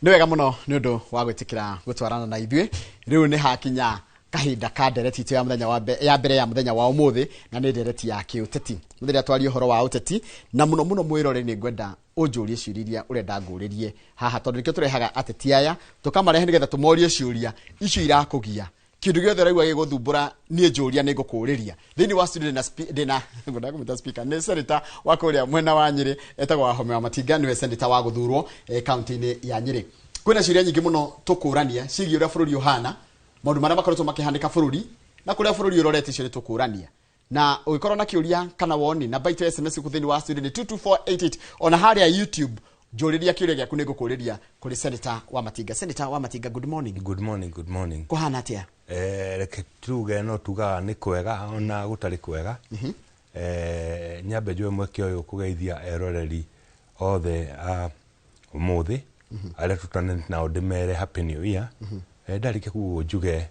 Nĩ wega mũno nĩ ũndũ wa gwĩtĩkĩra gũtwarana na ithuĩ. Rĩu nĩ hakinya kahinda ka ndereti itũ ya mũthenya wa ya mbere ya mũthenya wa ũmũthĩ, na nĩ ndereti ya kĩũteti. Mũthenya twarie ũhoro wa ũteti, na mũno mũno mwĩrore nĩ ngwenda ũnjũrie ciũria iria ũrenda ngũrĩrie haha, tondũ nĩkĩo tũrehaga ateti aya, tũkamarehe nĩgetha tũmorie ciũria icio irakũgia. Kĩndũ gĩothe ũraigua gĩgũthumbũra, niĩ njũria nĩ ngũkũrĩria. Thĩinĩ wa studio ndĩna ngwenda kũmwĩta speaker, nĩ senator wa kũrĩa mwena wa Nyĩrĩ, etagwo Wahome wa Matinga, nĩwe senator wa gũthurwo kaunti-inĩ ya Nyĩrĩ. Kwĩna ciũria nyingĩ mũno tũkũrania ciĩgiĩ ũrĩa bũrũri ũhana, maũndũ marĩa makoretwo makĩhanĩka bũrũri na kũrĩa bũrũri ũrorete. Icio nĩ tũkũrania, na ũgĩkorwo na kĩũria kana woni, namba itũ ya SMS gũkũ thĩinĩ wa studio nĩ 22488. Ona harĩa YouTube, njũrĩria kĩũria gĩaku, nĩ ngũkũrĩria kũrĩ Senator wa Matinga. Senator wa Matinga, good morning. Good morning, good morning. Kũhana atĩa? Reke tuge no tugaga nĩ kwega ona gũtarĩ kwega. Nyambe njoe mweke ũyũ kũgeithia eroreri othe a ũmũthĩ arĩa tũtanete nao, ndĩmere happy new year. Ndarĩkia kuga njuge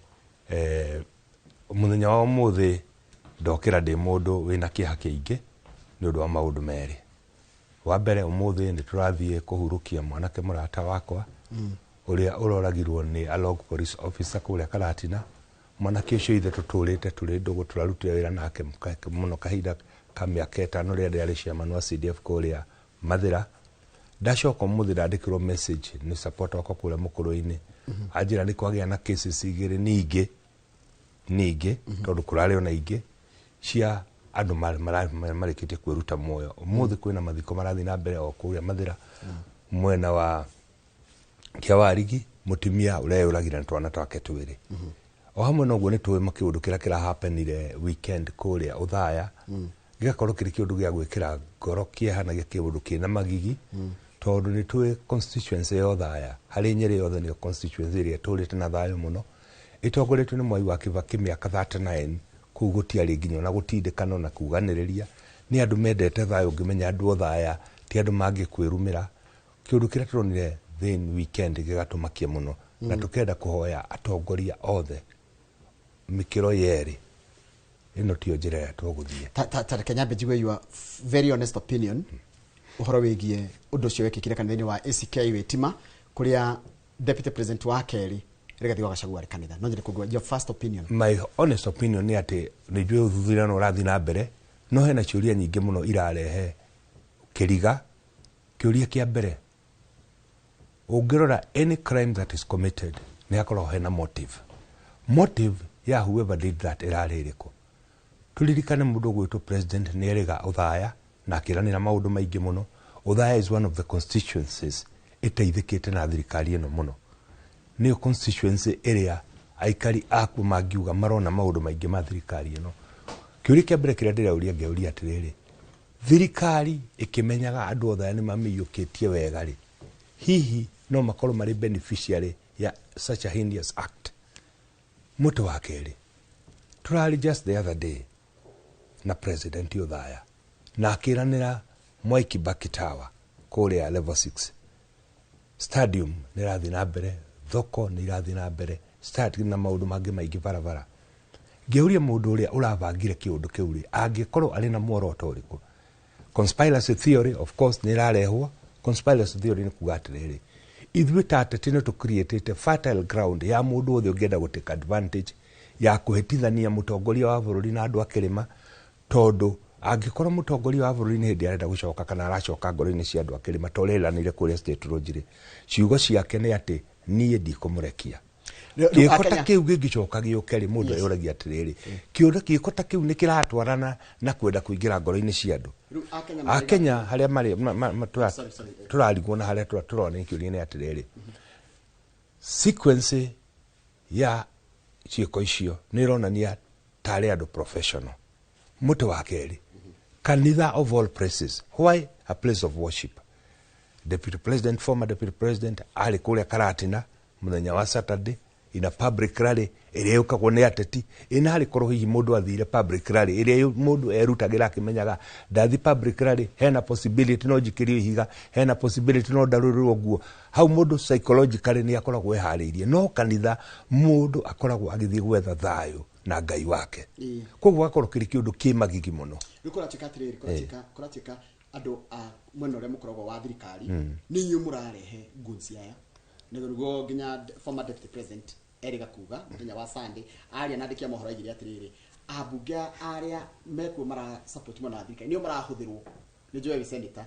mũthenya wa ũmũthĩ ndokĩra ndĩ mũndũ wĩna kĩeha kĩingĩ nĩ ũndũ wa maũndũ merĩ. Wa mbere, ũmũthĩ nĩ tũrathiĩ kũhurũkia mwanake mũrata wakwa ũrĩa ũroragirwo nĩ a rogue police officer kũrĩa Karatina. Mwanake ũcio ithe tũtũrĩte tũrĩ ndũgũ, tũrarutire wĩra nake mũno kahinda ka mĩaka 5 rĩrĩa ndĩarĩ chairman wa CDF kũrĩa Mathĩra. Ndacoka ũmũthĩ ndandĩkĩrwo message nĩ supporter wakwa kũrĩa mũkũrũ-inĩ, anjĩra nĩ kwagĩa na cases igĩrĩ ningĩ, tondũ kũrarĩ ona ingĩ cia andũ marĩkĩtie kwĩruta muoyo. Ũmũthĩ kwĩna mathiko marathiĩ na mbere o kũrĩa Mathĩra, mwena wa Kĩawarigi, mũtumia ũreyũragire na twana twake twĩrĩ. O hamwe na ũguo, nĩ tũĩ kĩũndũ kĩrĩa kĩrahapenire weekend kũrĩa Ũthaya, gĩgakorwo kĩrĩ kĩũndũ gĩa gwĩkĩra ngoro kĩeha na gĩa kĩũndũ kĩna magigi, tondũ nĩ tũĩ constituency ya Othaya harĩ Nyĩrĩ yothe nĩyo constituency ĩrĩa ĩtũrĩte na thayũ mũno, ĩtongoretio nĩ Mwai wa Kibaki mĩaka 39. Kũu gũtiarĩ nginya ona gũtindĩkana na kuganĩrĩria, nĩ andũ mendete thayũ. Ũngĩmenya andũ Othaya ti andũ mangĩkwĩrumĩra. Kĩũndũ kĩrĩa tũronire thin weekend gĩgatũmakia mũno, na tũkenda kũhoya atongoria othe mĩkĩro yerĩ, ĩno tiyo njĩra ĩrĩa tũgũthiĩ. Ta reke nyambe njigue your very honest opinion ũhoro wĩgiĩ ũndũ ũcio wekĩkire kanitha-inĩ wa ACK Witima, kũrĩa deputy president wa kerĩ Rigathi wa Gachagua arĩ kanitha. No nyende kũigua your first opinion. My honest opinion nĩ atĩ nĩ njũĩ ũthuthuria no ũrathiĩ na mbere, no hena ciũria nyingĩ mũno irarehe kĩriga. Kĩũria kĩa mbere, ũngĩrora any crime that is committed, nĩ hakoragwo hena motive. Motive ya whoever did that ĩrarĩ ĩrĩkũ? Tũririkane mũndũ ũgwĩtwo president nĩ erĩga Ũthaya na akĩranĩra maũndũ maingĩ mũno. Ũthaya is one of the constituencies ĩteithĩkĩte na thirikari ĩno mũno, nĩyo constituency ĩrĩa aikari akuo mangiuga marona maũndũ maingĩ ma thirikari ĩno. Kĩũria kĩa mbere kĩrĩa ndĩrauria, ngeuria atĩrĩrĩ, thirikari ĩkĩmenyaga andũ othe aya nĩ mamĩiyũkĩtie wega rĩ, hihi no makorwo marĩ beneficiary ya such a heinous act? Mũtĩ wa kerĩ, tũrarĩ just the other day na president Othaya na akĩranĩra Mwai Kibaki Tower kũrĩa level 6, stadium nĩ ĩrathiĩ na mbere, thoko nĩ irathiĩ na mbere, start na maũndũ mangĩ maingĩ, barabara. Ngĩũria mũndũ ũrĩa ũrabangire kĩũndũ kĩu rĩ, angĩkorwo arĩ na muoroto ũrĩkũ? Conspiracy theory of course nĩ ĩrarehwo. Conspiracy theory nĩ kuga atĩrĩrĩ, ithuĩ ta ateti nĩ tũcreatĩte fertile ground ya mũndũ wothe ũngĩenda gũ take advantage ya kũhĩtithania mũtongoria wa bũrũri na andũ a kĩrĩma, tondũ angĩkorwo mũtongoria wa bũrũri nĩ hĩndĩ arenda gũcoka kana aracoka ngoro-inĩ cia andũ a kĩrĩma ta ũrĩa eranĩire kũrĩa State Lodge rĩ, ciugo ciake nĩ atĩ niĩ ndikũmũrekia. Rĩu Gĩko ta Akenya- kĩu gĩngĩcoka gĩũke rĩ, mũndũ eyũragia atĩrĩrĩ, kĩũndũ gĩko ta kĩu nĩ kĩratwarana na kwenda kũingĩra ngoro-inĩ cia andũ? Rĩu Akenya maraiga- Akenya harĩa marĩ Sorry, sorry. tũrarigwo na harĩa tũrona kĩũria nĩ atĩrĩrĩ, sequence ya ciĩko icio nĩ ĩronania tarĩ andũ professional. Mũtĩ wa kerĩ, kanitha of all places, why a place of worship? Deputy president, former deputy president arĩ kũrĩa Karatina mũthenya wa Saturday in a public rally ĩrĩa yũkagwo nĩ ateti. Ĩna harĩ korwo hihi mũndũ athire public rally ĩrĩa mũndũ erutagĩra akĩmenyaga ndathi public rally hena possibility no njikĩrio ihiga, hena possibility no ndarũrĩrwo nguo hau, mũndũ psychologically nĩ akoragwo eharĩirie. No kanitha mũndũ akoragwo agĩthiĩ gwetha thayũ na Ngai wake. Koguo gakorwo kĩrĩ kĩũndũ kĩ magigi mũno. Rĩu kũratuĩka atĩrĩrĩ, kũratuĩka andũ a mwena ũrĩa mũkoragwo wa thirikari nĩ inyuĩ mũrarehe goons aya. Nĩguo nginya former deputy president erĩga kuga mũthenya wa Sunday aria na andĩki a mohoro aigire atĩrĩrĩ, ambunge arĩa mekuo mara support mwena wa thirikari nĩo marahũthĩrwo nĩ Joel senator.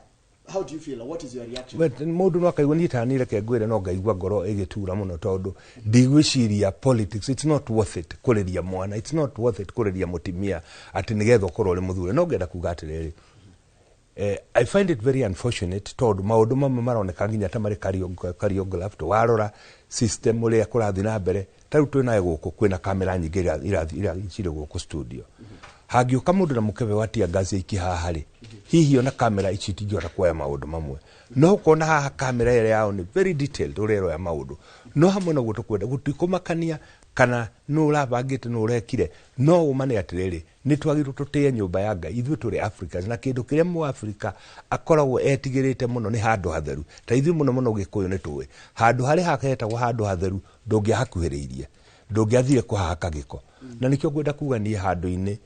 How do you feel? What is your reaction? But mũndũ no akaigua, niĩ tani reke ngwĩre, no ngaigua ngoro ĩgĩtura mũno tondũ ndigwĩciria politics, it's not worth it kũrĩria mwana, it's not worth it kũrĩria mũtimia atĩ nĩgetha ũkorwo ũrĩ mũthure. No ngenda kuga atĩrĩrĩ, I find it very unfortunate tondũ maũndũ mamwe maroneka nginya ta marĩ choreographed. Warora system ũrĩa kũrathiĩ na mbere, ta rĩu twĩnayo gũkũ, kwĩna kamera nyingĩ cirĩ gũkũ studio. Hangĩũka mũndũ na mũkebe wa tear gas aikie haha rĩ, hihi ona kamera ici itingĩhota kuoya maũndũ mamwe. No ũkona haha kamera ĩrĩa yao nĩ very detailed ũrĩa ĩroya maũndũ. No hamwe na ũguo, tũkwenda gũtikũmakania kana nũ ũrabangĩte, nũ ũrekire, no ũma nĩ atĩrĩrĩ, nĩ twagĩrĩirwo tũtĩe nyũmba ya Ngai. Ithuĩ tũrĩ Africans, na kĩndũ kĩrĩa mũAfrika akoragwo etigĩrĩte mũno nĩ handũ hatheru. Ta ithuĩ mũno mũno Gĩkũyũ nĩ tũĩ handũ harĩa hahetagwo handũ hatheru, ndũngĩahakuhĩrĩirie, ndũngĩathire kũhahaka gĩko. Na nĩkĩo ngwenda kuga niĩ handũ-inĩ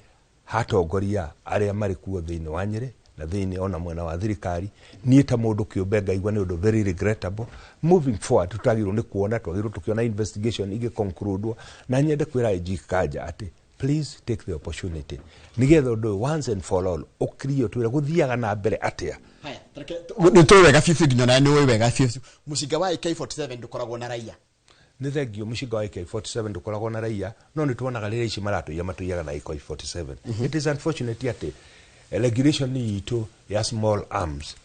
hatongoria arĩa marĩ kuo thĩinĩ wa Nyĩrĩ na thĩinĩ ona mwena wa thirikari, niĩ ta mũndũ kĩũmbe ngaigua nĩ ũndũ very regrettable. Moving forward, tũtagĩrĩirwo nĩ kuona, twagĩrĩirwo tũkĩona investigation igĩconcludewo. Na nyende kwĩra IG Kanja atĩ please take the opportunity nĩgetha ũndũ ũyũ once and for all ũkirio, twĩre gũthiaga na mbere atĩa. Haya, nĩ tũĩ wega biũ biũ, nginya nawe nĩ ũĩ wega biũ, mũcinga wa AK47 ndũkoragwo na raia. Nĩ thengio, mũcinga wa AK47 ndũkoragwo na raia, no nĩ tuonaga rĩrĩa ici maratũiya matũiyaga na AK47. It is unfortunate atĩ regulation itũ ya small arms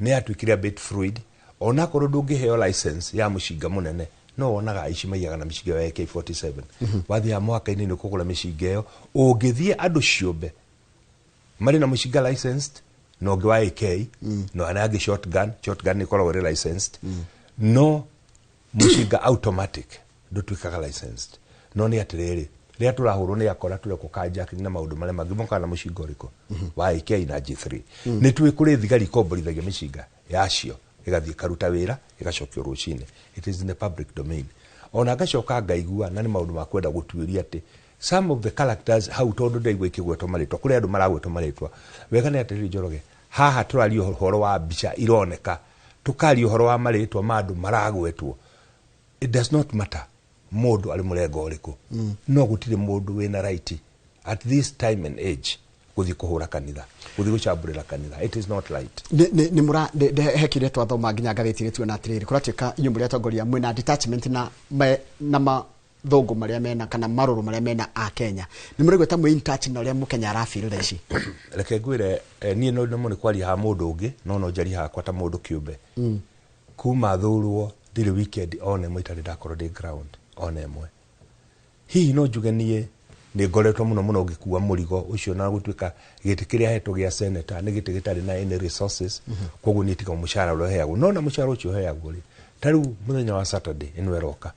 nĩ yatuĩkire a bit fluid. Onakorwo ndũngĩheo license ya mũcinga mũnene, no wonaga aici maiyaga na mĩcinga ya AK47. Wathiaga mwaka-inĩ nĩ ũkũgũra mĩcinga ĩyo, ũngĩthiĩ andũ ciũmbe marĩ na mũcinga licensed na ũngĩ wa AK, no arĩa angĩ shotgun. Shotgun nĩ ĩkoragwo ĩrĩ licensed, no mũcinga automatic ndũtuĩkaga licensed. No nĩ atĩrĩrĩ, rĩrĩa tũrahũrwo nĩ akora tũrekwo carjacking na maũndũ marĩa mangĩ, mokaga na mũcinga ũrĩkũ wa AK na G3. Nĩ tũĩ kũrĩ thigari ikomborithagia mĩcinga yacio, ĩgathiĩ ĩkaruta wĩra, ĩgacokio rũcinĩ. It is in the public domain. Ona ngacoka ngaigua, na nĩ maũndũ ma kwenda gũtuĩria atĩ some of the characters hau, tondũ ndaigua ikĩgwetwo marĩtwa, kũrĩ andũ maragwetwo marĩtwa. Wega nĩ atĩrĩrĩ, Njoroge, haha tũraria ũhoro wa mbica ironeka, tũkaria ũhoro wa marĩtwa ma andũ maragwetwo. It does not matter mũndũ arĩ mũrengo ũrĩkũ, no gũtirĩ mũndũ wĩna right at this time and age gũthiĩ kũhũra kanitha, gũthiĩ gũcambũrĩra kanitha. It is not right. Nĩ mũra he kĩrĩa twathoma nginya ngathĩti-inĩ, tuona atĩrĩrĩ, kũratuĩka inyuĩ mũrĩ atongoria mwĩna detachment na na mathũngũ marĩa mena kana marũrũ marĩa mena a Kenya. Nĩ mũraigua ta mwĩ in touch na ũrĩa mũkenya arafeel thaa ici? Reke ngwĩre, niĩ no no nĩ kwaria ha mũndũ ũngĩ, no no njarie hakwa ta mũndũ kĩũmbe. Kuma thurwo ndirĩ weekend ona ĩmwe itarĩ ndakorwo ndĩ ground ona ĩmwe. Hihi no njuge niĩ nĩ ngoretwo mũno mũno ngĩkua mũrigo ũcio, na gũtuĩka gĩtĩ kĩrĩa hetwo gĩa senator nĩ gĩtĩ gĩtarĩ na any resources. Koguo niĩ tiga mũcara ũrĩa ũheagwo, no na mũcara ũcio ũheagwo rĩ, ta rĩu mũthenya wa Saturday ĩno ĩroka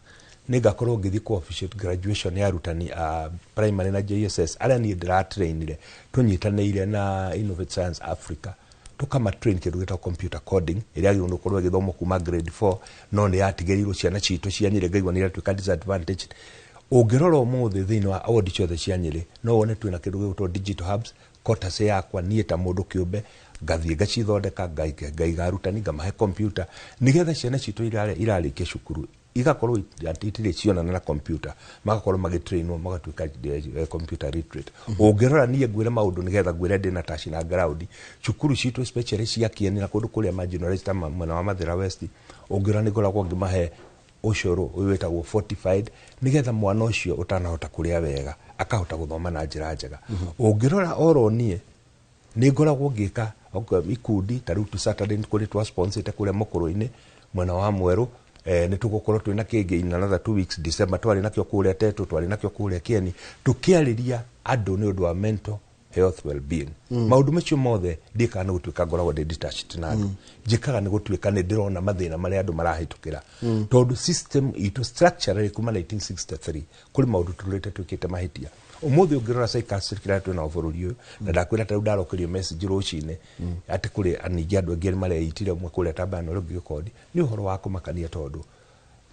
nĩ ngakorwo ngĩthiĩ ku officiate graduation ya arutani a primary na JSS arĩa niĩ ndĩratrainire, tũnyitanĩire na Innovate Science Africa, tukama train kĩndũ gĩtagwo computer coding, ĩrĩa yagĩrĩirwo nĩ gũkorwo ĩgĩthomwo kuma grade 4, no nĩ yatigĩrĩirwo ciana citũ cia Nyĩrĩ. Ngaigua nĩ iratuĩka disadvantage. Ũngĩrora ũmũthĩ thĩinĩ wa ward ciothe cia Nyĩrĩ, no wone twĩna kĩndũ gĩgwĩtwo digital hubs. Courtesy yakwa niĩ ta mũndũ kĩũmbe, ngathiĩ ngacithondeka, ngaiga arutani, ngamahe computer, nĩgetha ciana citũ irarĩkia cukuru igakorwo itirĩ cionana na computer, magakorwo magĩtrainwo magatuĩka computer literate. Ũngĩrora niĩ ngwĩre maũndũ nĩgetha ngwĩre ndĩna touch na ground, cukuru citũ especially cia Kieni na kũndũ kũrĩa marginalized ta mwena wa Mathĩra West, ũngĩrora nĩ ngoragwo ngĩmahe ũcũrũ ũyũ wĩtagwo fortified, nĩgetha mwana ũcio ũtanahota kũrĩa wega akahota gũthoma na njĩra njega. Ũngĩrora oro niĩ nĩ ngoragwo ngĩka ikundi ta rĩu tu Saturday kũrĩ twa sponsor kũrĩa mũkũrũ-inĩ mwena wa Mwerũ, nĩ tũgũkorwo twĩna kĩngĩ in another 2 weeks, December. Twarĩ nakĩo kũrĩa Tetu, twarĩ nakĩo kũrĩa Kieni, tũkĩarĩria andũ nĩ ũndũ wa mental health, well-being. Maũndũ macio mothe ndiĩkaga nĩ gũtuĩka ngoragwo ndĩ detached na andũ, njĩkaga nĩ gũtuĩka nĩ ndĩrona mathĩna marĩa andũ marahĩtũkĩra, tondũ system itũ structurally kuma 1963 kũrĩ maũndũ tũrĩte twĩkĩte mahĩtia. Ũmũthĩ ũngĩrora psychiatric kĩrĩa twĩnao bũrũri ũyũ, na ndakwĩra ta rĩu ndarokerio message rũcinĩ atĩ kũrĩ ningĩ andũ angĩ mareitire, ũmwe kũrĩa Tambana, ũrĩa ũngĩ Gĩkondi. Nĩ ũhoro wa kũmakania tondũ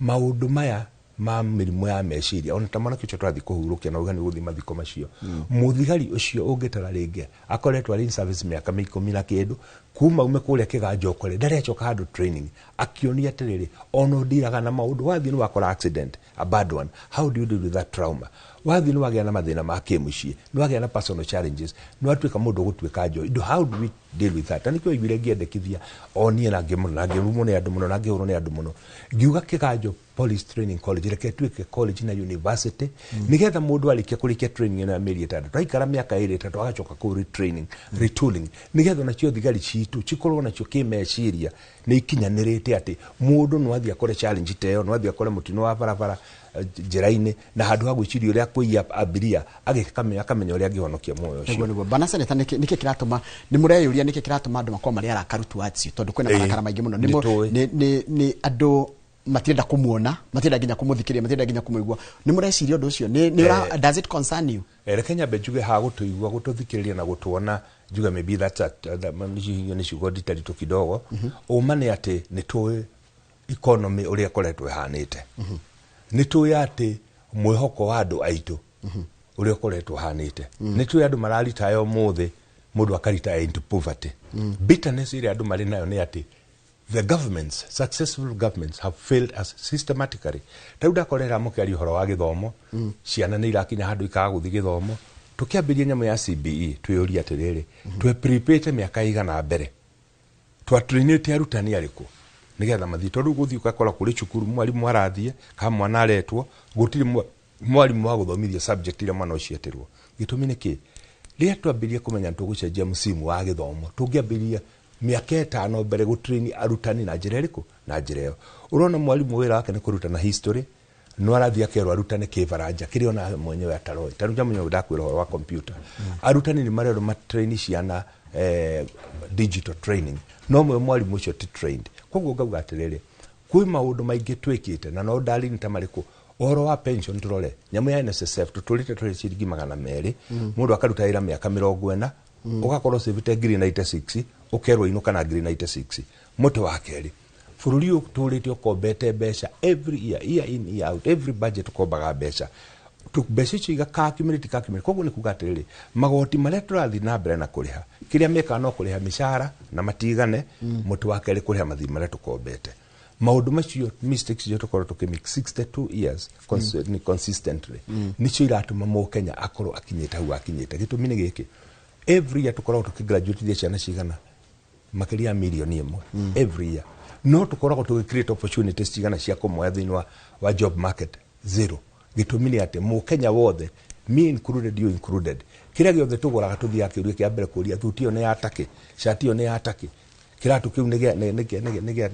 maũndũ maya ma mĩrimũ ya meciria, ona ta mwanake ũcio tũrathiĩ kũhurũkia na uga nĩ gũthiĩ mathiko macio, mũthigari ũcio ũngĩtara rĩngĩ akoretwo arĩ in service mĩaka 10 na kĩndũ. Kuma ume kũrĩa Kĩganjo ũkore ndarĩ acoka handũ training akĩonia atĩrĩrĩ, ona ũndiraga na maũndũ. Wathiĩ nĩ wakora accident, a bad one, how do you deal with that trauma? Wathiĩ nĩ wagĩa na mathĩna ma kĩmũciĩ, nĩ wagĩa na personal challenges, nĩ watuĩka mũndũ ũgũtuĩka njohi, how do we deal with that? Na nĩkĩo waiguire ngĩendekithia o niĩ na ngĩmũno na ngĩrumwo nĩ andũ mũno na ngĩhũrwo nĩ andũ mũno, ngiuga Kĩganjo Police Training College reke ĩtuĩke college na university, nĩgetha mũndũ arĩkia kũrĩkia training ĩno ya mĩeri 6 aikara mĩaka 2 3 agacoka kũu retraining, retooling, nĩgetha onacio thigari citũ cikorwo nacio kĩmeciria nĩ ikinyanĩrĩte, atĩ mũndũ no athiĩ akore challenge ta ĩyo, no athiĩ akore mũtino wa barabara, njĩra-inĩ, na handũ ha gwĩciria ũrĩa kũiya abiria, agĩkamenya akamenya ũrĩa angĩhonokia muoyo ũcio. Nĩguo bana seneta, nĩkĩ kĩratũma, nĩ mũreyũria nĩkĩ kĩratũma andũ makorwo marĩ arakaru towards you, tondũ kwĩna marakara maingĩ mũno? Nĩ tũĩ. Nĩ andũ matirenda kũmuona, matirenda nginya kũmũthikĩrĩria, matirenda nginya kũmũigua. Nĩ mũreciria ũndũ ũcio? Does it concern you? Reke nyambe njuge ha gũtũigua, gũtũthikĩrĩria na gũtuona, njuge maybe that's nĩ ciugo nditaritũ kidogo. Ũma nĩ atĩ nĩ tũĩ economy ũrĩa ĩkoretwo ĩhanĩte, nĩ tũĩ atĩ mwĩhoko wa andũ aitũ ũrĩa ũkoretwo ũhanĩte, nĩ tũĩ andũ mararitaya ũmũthĩ, mũndũ akaritaya into poverty. Bitterness ĩrĩa andũ marĩ nayo nĩ atĩ the governments, successful governments, have failed us systematically. Ta rĩu ndakorera mũkĩaria ũhoro wa gĩthomo, ciana nĩ irakinya handũ ikaga gũthiĩ gĩthomo. Tũkĩambĩrĩria nyamũ ya CBE, twĩyũria atĩrĩrĩ, tweprepĩte mĩaka igana mbere, twatrainĩte arutani arĩkũ nĩgetha mathiĩ? Tondũ gũthiĩ ũgakora kũrĩ cukuru mwarimũ arathiĩ kana mwana aretwo, gũtirĩ mwarimũ wa gũthomithia subject ĩrĩa mwana ũcio etĩrwo. Gĩtũmi nĩ kĩ? Rĩrĩa twambĩrĩrie kũmenya nĩ tũgũcenjia msimu wa gĩthomo, tũngĩambĩrĩria mĩaka 5 mbere gũtrain arutani na njĩra ĩrĩkũ? Na njĩra ĩyo ũrona mwarimũ wĩra wake nĩ kũrutana history, no arathiĩ akerwo arutane kĩbaranja kĩrĩa ona mwenyewe ataroĩ. Ta rĩu njamwenyewe ndakwĩra ũhoro wa computer, arutani nĩ marerwo matrain ciana digital training, no mwe mwarimũ ũcio ti trained. Koguo ngauga atĩrĩrĩ, kwĩ maũndũ maingĩ twĩkĩte na no ndarĩ ta marĩkũ. Ũhoro wa pension, tũrore nyamũ ya NSSF, tũtũrĩte tũrĩ ciringi 200, mũndũ akaruta wĩra mĩaka 40, ũgakorwo cĩvĩte ngiri 96, ũkerwo inũka na ngiri 96. Mũtĩ wa kerĩ, bũrũri ũyũ tũrĩte ũkombete mbeca every year, year in, year out, every budget ũkombaga mbeca. Mbeca icio igaka accumulate, ka accumulate. Koguo nĩ kuga atĩrĩrĩ, magoti marĩa tũrathiĩ na mbere na kũrĩha, kĩrĩa mekaga no kũrĩha mĩcara na matigane. Mũtĩ wa kerĩ, kũrĩha mathirĩ marĩa tũkombete. Maũndũ macio, mistakes icio tũkorwo tũkĩmake 62 years consistently, nĩcio iratũma mũkenya akorwo akinyĩte hau akinyĩte. Gĩtũmi nĩ gĩkĩ: every year tũkoragwo tũkĩgraduatithia ciana cigana? Makĩria ya 1 million every year. No tũkoragwo tũgĩ create opportunities cigana cia kũmoya thĩinĩ wa job market? Zero. Gĩtũmi nĩ atĩ mũkenya wothe, me included, you included, kĩrĩa gĩothe tũgũraga, tũthiaga kĩũria kĩa mbere kũria, thuti ĩyo nĩ ya takĩ, cati ĩyo nĩ ya takĩ, kĩratũ kĩu nĩ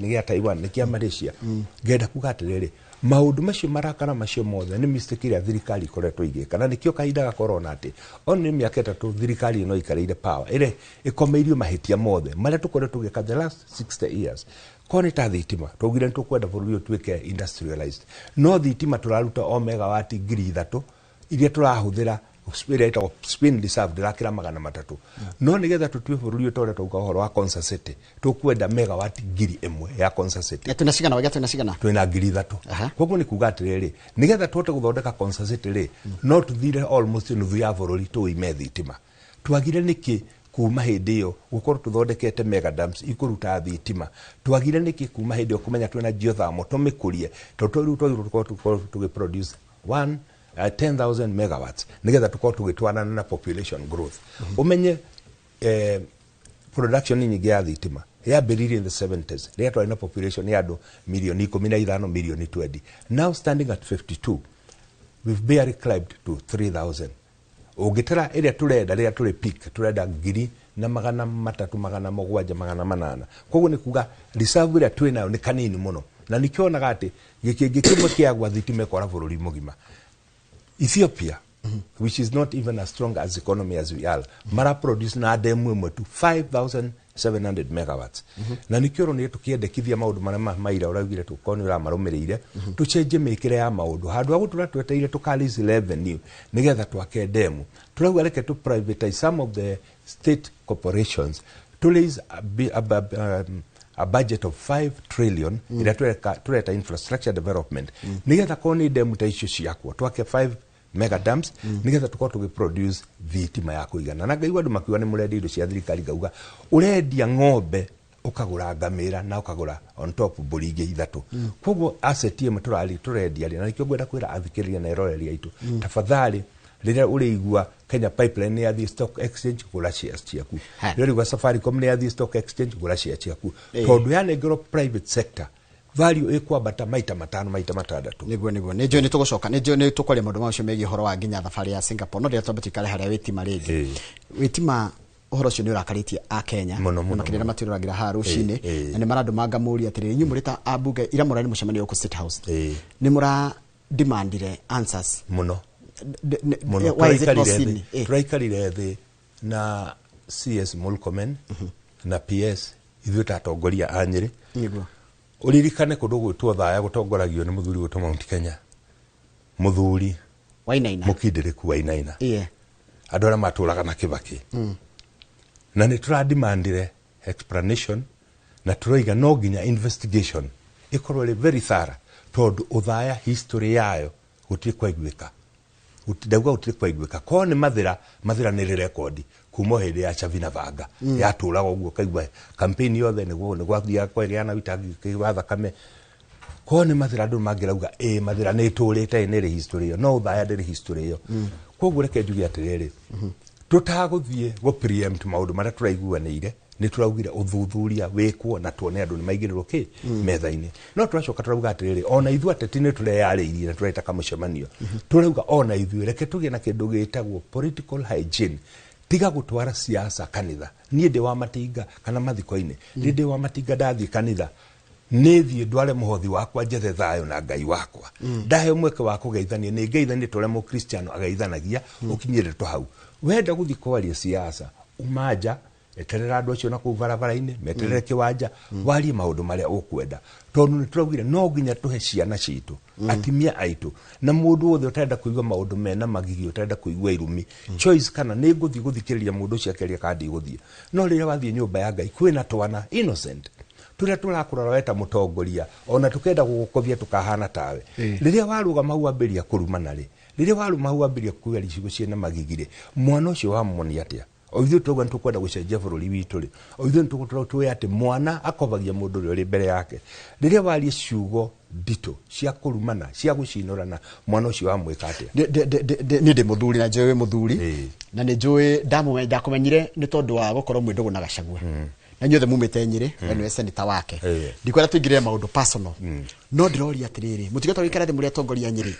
gĩa Taiwan, nĩ kĩa Malaysia? Ngenda kuga atĩrĩrĩ, maũndũ macio, marakara macio mothe nĩ mistake ĩrĩa thirikari ikoretwo igĩka, na nĩkĩo kahinda gakorona atĩ on nĩ mĩaka 3 thirikari ĩno ĩikarĩire power ĩrĩa ĩkomeirio mahĩtia mothe marĩa tũkoretwo tũgĩka the last 60 years. Korwo nĩ ta thitima, twaugire nĩ tũkwenda bũrũri ũyũ ũtuĩke industrialized, no thitima tũraruta o megawati 3000 iria tũrahũthĩra, ĩrĩa ĩtagwo spin reserve ndĩrakĩra 300. No nĩgetha tũtue bũrũri ũyũ, ta ũrĩa twauga ũhoro wa Konza City, tũkwenda megawati 1000 ya Konza City. Twĩna cigana? Waiga twĩna cigana? Twĩna 3000. Koguo nĩ kuga atĩrĩrĩ, nĩgetha tũhote gũthondeka Konza City rĩ, no tũthire almost nuthu ya bũrũri tũime thitima. Twagire nĩkĩ kuma hĩndĩ ĩyo gũkorwo tũthondekete mega dams ikũruta thitima? Twagire nĩkĩ kuma hĩndĩ ĩyo kũmenya twĩna geothermal, tũmĩkũrie? Tondũ rĩu twagĩrĩirwo tũkorwo tũgĩ produce one 10,000 megawatts nĩgetha tũkorwo tũgĩtwarana na population growth. Ũmenye production nyingĩ ya thitima yambĩrĩirie in the 70s, rĩrĩa twarĩ na population ya andũ milioni 15, milioni 20, now standing at 52. We've barely climbed to 3000. Ũngĩtara ĩrĩa tũrenda, rĩrĩa tũrĩ peak tũrenda 1300, 700, 800. Koguo nĩ kuga reserve ĩrĩa twĩ nayo nĩ kanini mũno, na nĩkĩo onaga atĩ gĩkĩngĩ kĩmwe kĩagwa, thitima ĩkora bũrũri mũgima. Ethiopia, which is not even as strong as economy as we are, mara produce na demu ĩmwe tu 5700 megawatts. Na nĩkĩo ũronire tũkĩendekithia maũndũ marĩa maira ũraugire tũkorwo nĩ ũramarũmĩrĩire, tũcenjie mĩkĩre ya maũndũ. Handũ ha gũtũra tweteire tũka revenue nĩgetha twake demu, tũrauga reke tũ privatize some of the state corporations, to raise a budget of 5 trillion ĩrĩa tũreta infrastructure development, nĩgetha korwo nĩ demu ta icio ciakwo, twake 5 Mega dams, nĩgetha tũkorwo tũgĩ produce thitima ya kũigana. Na ngaigua andũ makiuga nĩ mũrendia indo cia thirikari, ngauga ũrendia ng'ombe ũkagũra ngamĩra na ũkagũra on top mbũri ingĩ ithatũ. Koguo asset ĩmwe tũrari tũrendia rĩ, na nĩkĩo ngwenda kwĩra athikĩrĩria na eroreri aitũ, tafadhali, rĩrĩa ũrĩigua Kenya Pipeline nĩ yathiĩ stock exchange, gũra shares ciaku. Rĩrĩa ũrĩigua Safaricom nĩ yathiĩ stock exchange, gũra shares ciaku, tondũ yanengerwo private sector, value ĩkwambata maita 5, maita 6. Niguo nĩ njũĩ nĩ tũgũcoka, nĩ njũĩ nĩ tũkwaria maũndũ macio megiĩ ũhoro wa nginya thabarĩ ya Singapore, no ndĩrĩa twambe tuikare harĩa witima rĩngĩ. Witima, ũhoro ũcio nĩ ũrakarĩtie a Kenya Mũno, mũno, makĩria mũno. Matwĩroragĩra haha rũcinĩ na nĩ marandũma ngamũria atĩrĩrĩ, inyuĩ mũrĩ ta ambunge ira mũrarĩ mũcemanio gũkũ State House, nĩ mũra demandire answers? Mũno. Mũno. Why is it not Tũraikarire seen? thĩ. Tũraikarire thĩ na CS Murkomen na PS, ithuĩ ta atongoria a Nyĩrĩ. Ũririkane kũndũ gwĩtwo Thaya gũtongoragio nĩ mũthuri gwĩtwo Mount Kenya, mũthuri Wainaina. Mũkindĩrĩku Wainaina, andũ arĩa matũraga na Kĩbakĩ, na nĩ tũrademandire explanation na tũroiga no nginya investigation ĩkorwo ĩrĩ very thorough, tondũ Ũthaya history yayo gũtirĩ kwaiguĩka. Ndauga gũtirĩ kwaiguĩka korwo nĩ Mathĩra. Mathĩra nĩ rĩ rekondi kuma o hĩndĩ ya Chavi na Banga, yatũraga ũguo, kaigua campaign yothe nĩguo nĩgwathiaga kwagĩa na wĩitangĩki wa thakame. Korwo nĩ Mathĩra, andũ mangĩrauga ĩ Mathĩra nĩ ĩtũrĩte, nĩ ĩrĩ history ĩyo, no Ũthaya ndĩrĩ history ĩyo. Koguo reke njuge atĩrĩrĩ, tũtagũthiĩ gũ preempt maũndũ marĩa tũraiguanĩire, nĩ tũraugire ũthuthuria wĩkwo na tuone andũ nĩ maigĩrĩrwo kĩ metha-inĩ. No tũracoka tũrauga atĩrĩrĩ, ona ithuĩ ateti nĩ tũreyarĩirie na tũreta kamũcemanio, tũrauga ona ithuĩ reke tũgĩe na kĩndũ gĩtagwo political hygiene. Tiga gũtwara siasa kanitha. Niĩ ndĩ wa matinga kana mathiko-inĩ, ndĩ wa matinga, ndathiĩ kanitha nĩ thiĩ ndware mũhothi wakwa, njethe thayũ na Ngai wakwa. Ndahe mweke wa kũgeithania, nĩ ngeithanie ta ũrĩa mũkristiano ageithanagia, ũkinyĩre to hau. Wenda gũthiĩ kwaria siasa, uma nja, eterera andũ acio na kũu barabara-inĩ, meterere kĩwanja, warie maũndũ marĩa ũkwenda, tondũ nĩ tũraugire no nginya tũhe ciana citũ, atimia aitũ, na mũndũ wothe ũtarenda kũigua maũndũ mena magigi, ũtarenda kũigua irumi, choice kana nĩ ngũthiĩ gũthikĩrĩria mũndũ ũcio akĩaria kana ndigũthiĩ. No rĩrĩa wathiĩ nyũmba ya Ngai, kwĩna twana innocent tũrĩa tũrakũrora we ta mũtongoria, ona tũkenda gũgũkobia tũkahana tawe. Rĩrĩa warũgama hau wambĩrĩria kũrumana rĩ, rĩrĩa warũma hau wambĩrĩria kuga icigo ciĩna magigi rĩ, mwana ũcio wamuonia atĩa? O ithuĩ tũrauga nĩ tũkwenda gũcenjia bũrũri witũ rĩ, o ithuĩ nĩ tũĩ atĩ mwana akobagia mũndũ ũrĩa ũrĩ mbere yake. Rĩrĩa waria ciugo nditũ cia kũrumana, cia gũcinũrana, mwana ũcio wamwĩka atĩa? Niĩ ndĩ mũthuri na njũĩ wĩ mũthuri, na nĩ njũĩ ndakũmenyire nĩ tondũ wa gũkorwo mwĩ ndũgũ na Gachagua, na inyuothe mumĩte Nyĩrĩ, we nĩwe seneta wake. Ndikwenda tũingĩrĩre maũndũ personal, no ndĩroria atĩrĩrĩ, mũtigĩtwo gũikara thĩ mũrĩ atongoria a Nyĩrĩ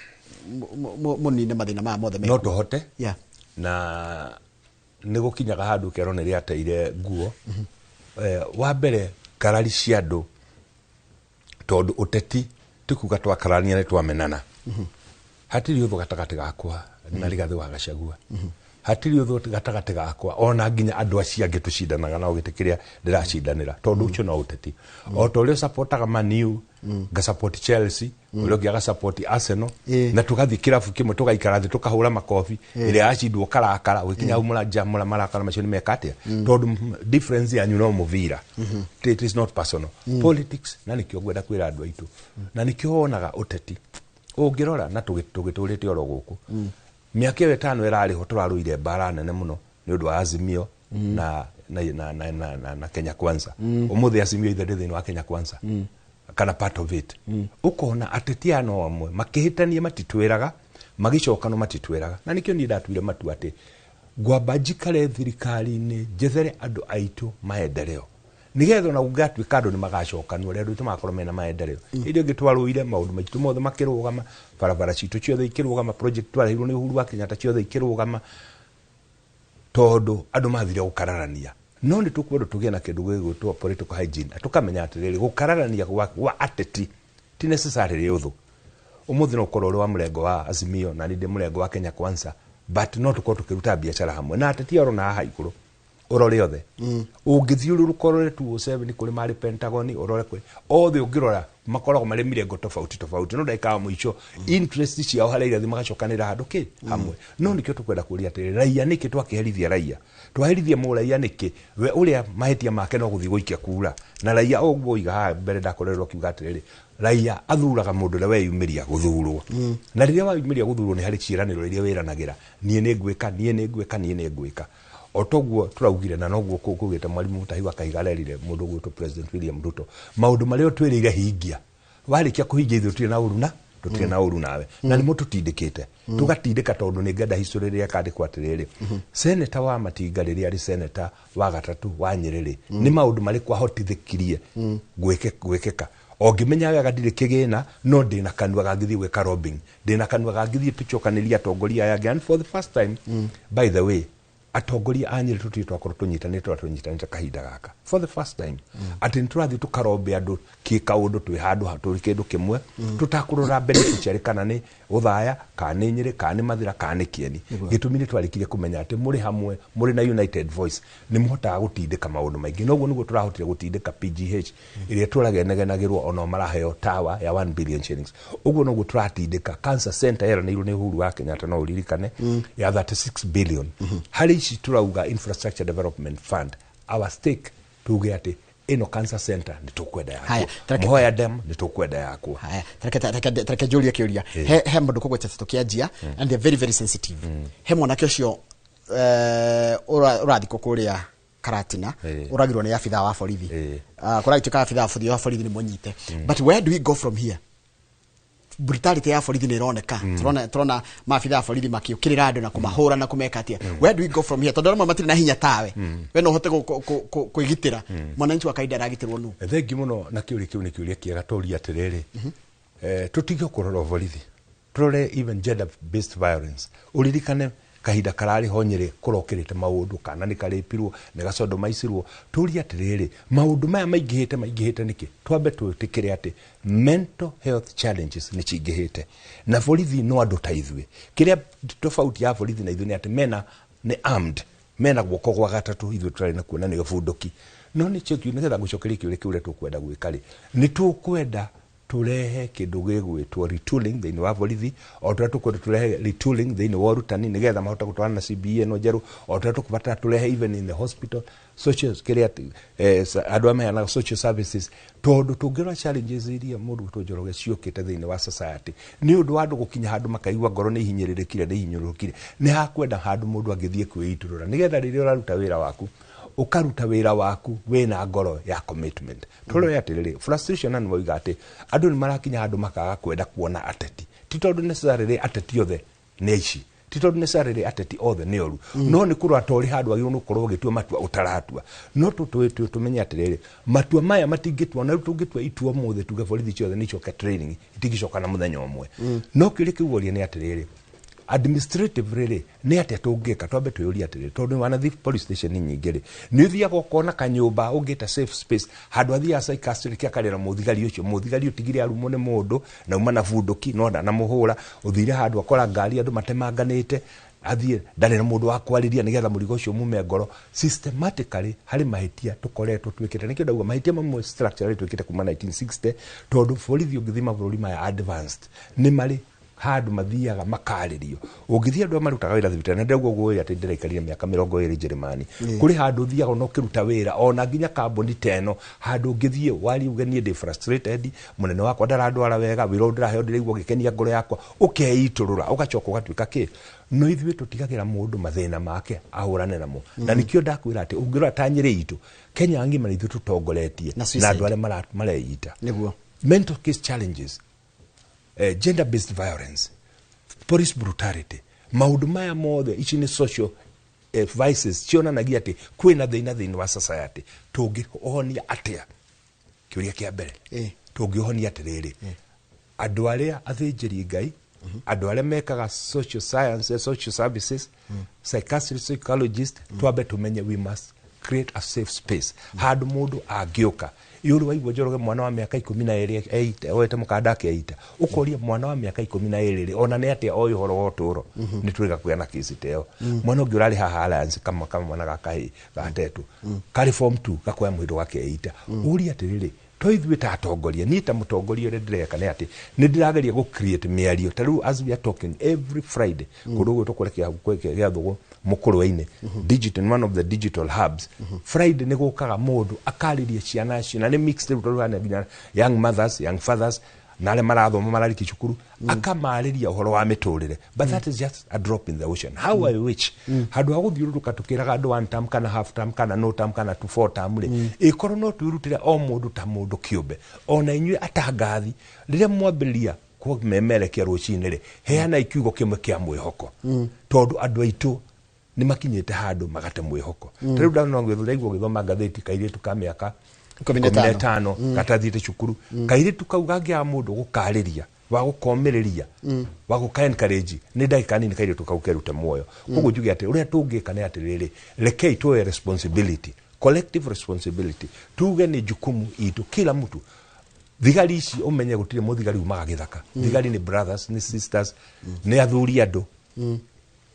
mũnine mathĩna maya mothe no mekuo? Tũhote. Na nĩ gũkinyaga handũ ũkerwo nĩ rĩateire nguo. Wa mbere, ngarari cia andũ, tondũ ũteti ti kuga twakarania nĩ twamenana. Hatirĩ ũthũ gatagatĩ gakwa na Rigathĩ wa Gachagua, hatirĩ ũthũ gatagatĩ gakwa ona nginya andũ acio angĩ tũcindanaga nao gĩtĩ kĩrĩa ndĩracindanĩra, tondũ ũcio no ũteti. O ta ũrĩa ũsupportaga Man U, ngasupport Chelsea, ũrĩa ũngĩ agasupport Arsenal, na tũgathiĩ kĩrabu kĩmwe, tũgaikara thĩ, tũkahũra makobi. Ĩrĩa yacindwo ũkarakara, ũgĩkinya hau mũranja marakara macio nĩ meka atĩa? Tondũ difference yanyu no mũbira. It is not personal politics. Na nĩkĩo ngwenda kwĩra andũ aitũ, na nĩkĩo wonaga ũteti ũngĩrora na tũgĩtũrĩte oro gũkũ mĩaka ĩyo 5 ĩrarĩho, tũrarũire mbara nene mũno nĩ ũndũ wa Azimio na Kenya Kwanza. Ũmũthĩ Azimio ithe ndĩ thĩinĩ wa Kenya Kwanza kana part of it. Ũkona ateti aya no amwe makĩhĩtania matitwĩraga, magĩcokano matitwĩraga. Na nĩkĩo niĩ ndatuire matua atĩ ngwamba njikare thirikari-inĩ, njethere andũ aitũ maendeleo, nigetha ona gũgatuĩka andũ nĩ magacokanwo, ũrĩa andũ aitũ magakorwo mena maendeleo. Hĩndĩ ĩngĩ twarũire, maũndũ maitũ mothe makĩrũgama, barabara citũ ciothe ikĩrũgama, project twareheirwo nĩ Uhuru wa Kenyatta ciothe ikĩrũgama, tondũ andũ mathire gũkararania. No nĩ tũkwenda tũgĩe na kĩndũ gĩgwĩtwo political hygiene, na tũkamenya atĩrĩrĩ, gũkararania gwa ateti ti necessarily ũthũ. Ũmũthĩ no ũkorwo ũrĩ wa mũrengo wa Azimio na niĩ ndĩ mũrengo wa Kenya Kwanza, but no tũkorwo tũkĩruta biacara hamwe na ateti oro na haha igũrũ. Ũrore othe, ũngĩthiũrũrũka ũrore 207 kũrĩ marĩ Pentagon, ũrore kũrĩ othe, ũngĩrora makoragwo marĩ mĩrengo tofauti tofauti, no ndagĩka ya mũico interest ciao harĩa irathi magacokanĩra handũ kĩ hamwe. No nĩkĩo tũkwenda kũria atĩrĩ, raia nĩkĩ twakĩherithia raia, twaherithia mũraia nĩkĩ, we ũrĩa mahĩtia make no gũthiĩ gũikia kura? Na raia ũguo oiga haha mbere ndakorerwo akiuga atĩrĩrĩ, raia athuraga mũndũ ũrĩa weyumĩria gũthurwo, na rĩrĩa weyumĩria gũthurwo nĩ harĩ ciĩranĩro iria wĩranagĩra, niĩ nĩ ngwĩka, niĩ nĩ ngwĩka, niĩ nĩ ngwĩka. O toguo tũraugire na noguo kugĩte mwarimu Mutahi wa Kahiga arerire mũndũ ũgwĩtwo President William Ruto, maũndũ marĩa ũtwĩrĩire hingia, warĩkia kũhingia ithuĩ tũtirĩ na ũru na tũtirĩ na ũru nawe. Na nĩmo tũtindĩkĩte tũgatindĩka, tondũ nĩ ngenda history rĩrĩa kandĩkwo atĩrĩrĩ, seneta wa Matinga rĩrĩa arĩ seneta wa gatatũ wa Nyĩrĩ rĩ, nĩ maũndũ marĩkũ ahotithĩkirie gwĩkĩka. O ngĩmenya wega ndirĩ kĩgĩna, no ndĩna kanua gangĩthiĩ gwĩka lobbying, ndĩna kanua gangĩthiĩ tũcokanĩrie atongoria aya angĩ. And for the first time, by the way, atongoria a Nyĩrĩ tũtirĩ twakorwo tũnyitanĩte ũrĩa tũnyitanĩte kahinda gaka. For the first time atĩ nĩ tũrathiĩ tũkarombe andũ kĩkaũndũ twĩ handũ tũrĩ kĩndũ kĩmwe, tũtakũrora beneficiary kana nĩ Ũthaya, kana nĩ Nyĩrĩ, kana nĩ Mathĩra, kana nĩ Kĩeni. Gĩtũmi nĩ twarĩkirie kũmenya atĩ mũrĩ hamwe, mũrĩ na united voice, nĩ mũhotaga gũtindĩka maũndũ maingĩ. Noguo nĩguo tũrahotire gũtindĩka PGH ĩrĩa tũraga ĩnegenagĩrwo, ona maraheo tower ya 1 billion shillings. Ũguo noguo tũratindĩka cancer center yeranĩirwo nĩ Uhuru wa Kenyatta, no ũririkane, ya 36 billion. Harĩ ici tũrauga Infrastructure Development Fund, our stake, tuge atĩ ĩno cancer center nĩ tũkwenda Haya, yakwo, Muhoya Dam nĩ tũkwenda yakwo. Haya, tareke njũrie kĩũria. He mũndũ kũgwetete tũkĩanjia, and they're very very sensitive. He mwanake ũcio ũrathikwo kũrĩa Karatina, ũragirwo nĩ abithaa wa borithi. Kũragĩtuĩka abithaa wa borithi nĩ mũnyite, but where do we go from here? Brutality ya borithi nĩ ĩroneka, turona maabithaa a borithi makĩũkĩrĩra andũ na kũmahũra na kũmeka atĩa. Where do we go from here? Tondũ amwe matirĩ na hinya tawe, we no ũhote kwĩgitĩra. Mwananchi wa kawaida aragitĩrwo nũ? Thengi mũno na kĩũria kĩu, nĩ kĩũria kĩega. Tũria atĩrĩrĩ, tũtige kũrora borithi, tũrore even gender based violence. Ũririkane kahinda kararĩ ho Nyĩrĩ kũrokĩrĩte maũndũ, kana nĩ karĩpirwo, nĩ gacodomaicirwo. Tũrie atĩrĩrĩ, maũndũ maya maingĩhĩte maingĩhĩte nĩkĩ? Twambe twĩtĩkĩre atĩ mental health challenges nĩ cingĩhĩte, na borithi no andũ ta ithuĩ. Kĩrĩa tofauti ya borithi na ithuĩ nĩ atĩ mena nĩ armed, mena guoko gwa gatatũ, ithuĩ tũtarĩ nakuo, na nĩyo bunduki. No nĩ kĩo nĩgetha ngũcokerie kĩũria kĩu, ũrĩa tũkwenda gwĩka rĩ, nĩ tũkwenda tũrehe kĩndũ gĩgwĩtwo retooling thĩinĩ wa borithi, o tũrĩa tũkwenda tũrehe retooling thĩinĩ wa ũrutani nĩgetha mahote gũtwarana na CBE ĩno njerũ, o tũrĩa tũkũbatara tũrehe even in the hospital social kĩrĩa andũ arĩa maheanaga social services, tondũ tũngĩrora challenges iria mũndũ gwĩtwo Njoroge ciũkĩte thĩinĩ wa society nĩ ũndũ wa andũ gũkinya handũ makaigua ngoro nĩ ihinyĩrĩrĩkire, nĩ ihinyũrũrũkire, nĩ hakwenda handũ mũndũ angĩthiĩ kwĩitũrũra, nĩgetha rĩrĩa ũraruta wĩra waku ũkaruta wĩra waku wĩna ngoro ya commitment. Tũrore atĩrĩrĩ, frustration, na nĩmoiga atĩ andũ nĩ marakinya handũ makaga kwenda kuona ateti, ti tondũ necessarily ateti othe nĩ aici, ti tondũ necessarily ateti othe nĩ oru, no nĩ kũrora ta ũrĩ handũ wagĩrĩirwo nĩ gũkorwo ũgĩtua matua ũtaratua. No tũmenye atĩrĩrĩ, matua maya matingĩtua na rĩu tũngĩtua itua ũmũthĩ tuge borithi ciothe nĩ icoke training, itingĩcoka na mũthenya ũmwe. No kĩũria kĩu woria nĩ atĩrĩrĩ, administratively rĩ, nĩ atĩa tũngĩka? Twambe twĩyũrie atĩrĩrĩ, tondũ wanathiĩ police station nyingĩ rĩ, nĩ ũthiaga ũkona kanyũmba ũngĩta safe space, handũ athiaga psychiatric akarĩra mũthigari ũcio, mũthigari ũtigire arumwo nĩ mũndũ na uma na bunduki no ndanamũhũra, ũthire handũ akora ngari andũ matemanganĩte, athiĩ ndarĩ na mũndũ wa kwarĩria nĩgetha mũrigo ũcio mume ngoro. Systematically harĩ mahĩtia tũkoretwo twĩkĩte, nĩkĩo ndauga mahĩtia mamwe structurally twĩkĩte kuma 1960, tondũ borithi ũngĩthiĩ mabũrũri maya advanced nĩ marĩ handũ mathiaga makarĩrio. Ũngĩthiĩ andũ arĩa marutaga wĩra thibitarĩ, na ndĩrauga ũguo atĩ ndĩraikarire mĩaka 20 Njĩrĩmani, kũrĩ handũ ũthiaga ona ũkĩruta wĩra, ona nginya kambuni ta ĩno, handũ ũngĩthiĩ warie uge, "Niĩ ndĩ frustrated, mũnene wakwa ndarandwara wega, wĩra ũyũ ndĩraheo ndĩraigua ũgĩkenia ngoro yakwa," ũkeitũrũra, ũgacoka ũgatuĩka kĩ. No ithuĩ tũtigagĩra mũndũ mathĩna make ahũrane namo, na nĩkĩo ndakwĩra atĩ ũngĩrora ta Nyĩrĩ itũ, Kenya ng'ima nĩ ithuĩ tũtongoretie Na na suicide. Andũ arĩa mareita mental case challenges, gender based violence, police brutality, maũndũ maya mothe, ici nĩ social vices cionanagia atĩ kwĩna thĩna thĩinĩ wa society. Tũngĩhonia atĩa? Kĩũria kĩa mbere, tũngĩhonia atĩrĩrĩ, andũ arĩa athĩnjĩri Ngai, andũ arĩa mekaga social science, social services, psychiatrist, psychologist, twambe tũmenye we must create a safe space handũ mũndũ angĩũka iũrĩ waigua Njoroge mwana wa mĩaka 12 oete mũkanda akeita ũkoria mwana wa mĩaka 12 rĩ ona nĩ atĩa oĩ ũhoro wa ũtũũro nĩ twĩga kũgĩa na kesi ta ĩyo. Mwana ũngĩ ũrarĩ haha Alliance kama kama mwana gakahĩ gatetũ karĩ form 2 gakoya mũhĩndo gakeita ũria atĩrĩrĩ to ithuĩ ta atongoria niĩ ta mũtongoria ũrĩa ndĩreka nĩ atĩ nĩ ndĩrageria gũ create mĩario ta rĩu as we are talking every Friday kũndũ gwĩtwo kũrĩa kĩa Thũgũ Mũkũrwe-inĩ digital one of the digital hubs Friday nĩ gũkaga mũndũ akarĩria ciana icio na nĩ mixed rĩu tondũ hena nginya young mothers, young fathers na arĩa marathoma mararĩkia cukuru akamarĩria ũhoro wa mĩtũrĩre but that is just a drop in the ocean. How I wish handũ ha gũthiũrũrũka tũkĩraga andũ one term kana half term kana no term kana two four term rĩ ĩkorwo no twĩrutĩre o mũndũ ta mũndũ kĩũmbe ona inyuĩ atangathi rĩrĩa mwambĩrĩria kũmemerekia rũcinĩ rĩ heanai kiugo kĩmwe kĩa mwĩhoko tondũ andũ aitũ nĩ makinyĩte handũ magate mwĩhoko. Ta rĩu ndona ndaigua ũgĩthoma ngathĩti kairĩtu ka mĩaka 15 gatathiĩte cukuru kairĩtu kau gangĩaga mũndũ gũkarĩria wa gũkomĩrĩria wa gũka encourage nĩ ndagĩka nini kairĩtu kau kerute muoyo. Koguo njuge atĩ ũrĩa tũngĩka nĩ atĩrĩrĩ rekei tuoye responsibility, collective responsibility, tuge nĩ jukumu itũ kila mtu. Thigari ici ũmenye gũtirĩ mũthigari umaga gĩthaka. Thigari nĩ brothers, nĩ sisters, nĩ athuri andũ.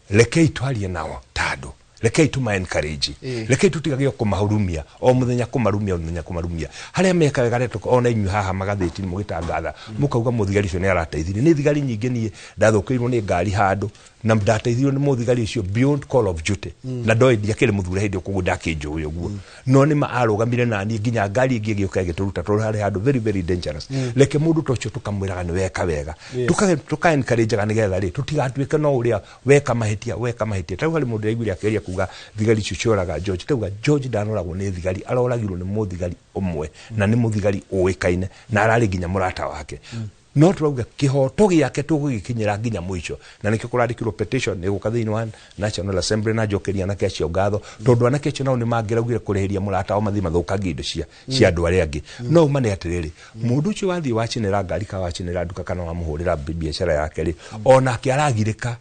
Rekei twarie nao ta andũ, rekei tuma encourage, rekei tutigage kũmahurumia o mũthenya kũmarumia o mũthenya kũmarumia harĩa meka wega rĩ ona inyuĩ haha magathĩti-inĩ mũgĩtangatha mũkauga mũthigari ũcio nĩ arateithirie. Nĩ thigari nyingĩ niĩ ndathũkĩirwo nĩ ngari handũ na ndateithirio nĩ mũthigari ũcio beyond call of duty na ndoĩ ndiakĩrĩ mũthure hĩndĩ ĩyo koguo ndakĩnjũĩ ũguo no nĩ ma arũgamire naniĩ nginya ngari ĩngĩ ĩgĩũka ĩgĩtũruta tondũ harĩ handũ very very dangerous. Reke mũndũ ta ũcio tũkamwĩraga nĩ weka wega tuka encourage-aga nĩgetha rĩ tũtigatuĩke no ũrĩa weka mahĩtia weka mahĩtia. Ta rĩu harĩ mũndũ ndĩraiguire akĩgeria kuga thigari icio cioraga George, tauga George ndanoragwo nĩ thigari, aroragirwo nĩ mũthigari ũmwe na nĩ mũthigari ũĩkaine na ararĩ nginya mũrata wake. No turauga kĩhoto gĩake tũgũgĩkinyĩra nginya mũico na nĩkĩo kũrandĩkirwo petition ĩgũka thĩinĩ wa National Assembly na njokeria anake acio ngatho tondũ anake acio nao nĩ mangĩraugire kũrĩhĩria mũrata wao mathiĩ mathũkangie indo cia andũ arĩa angĩ. No uma nĩ atĩrĩrĩ mũndũ ũcio wathiĩ wacinĩra ngari kana wacinĩra nduka kana wamũhũrĩra biacara yake rĩ onake aragirĩka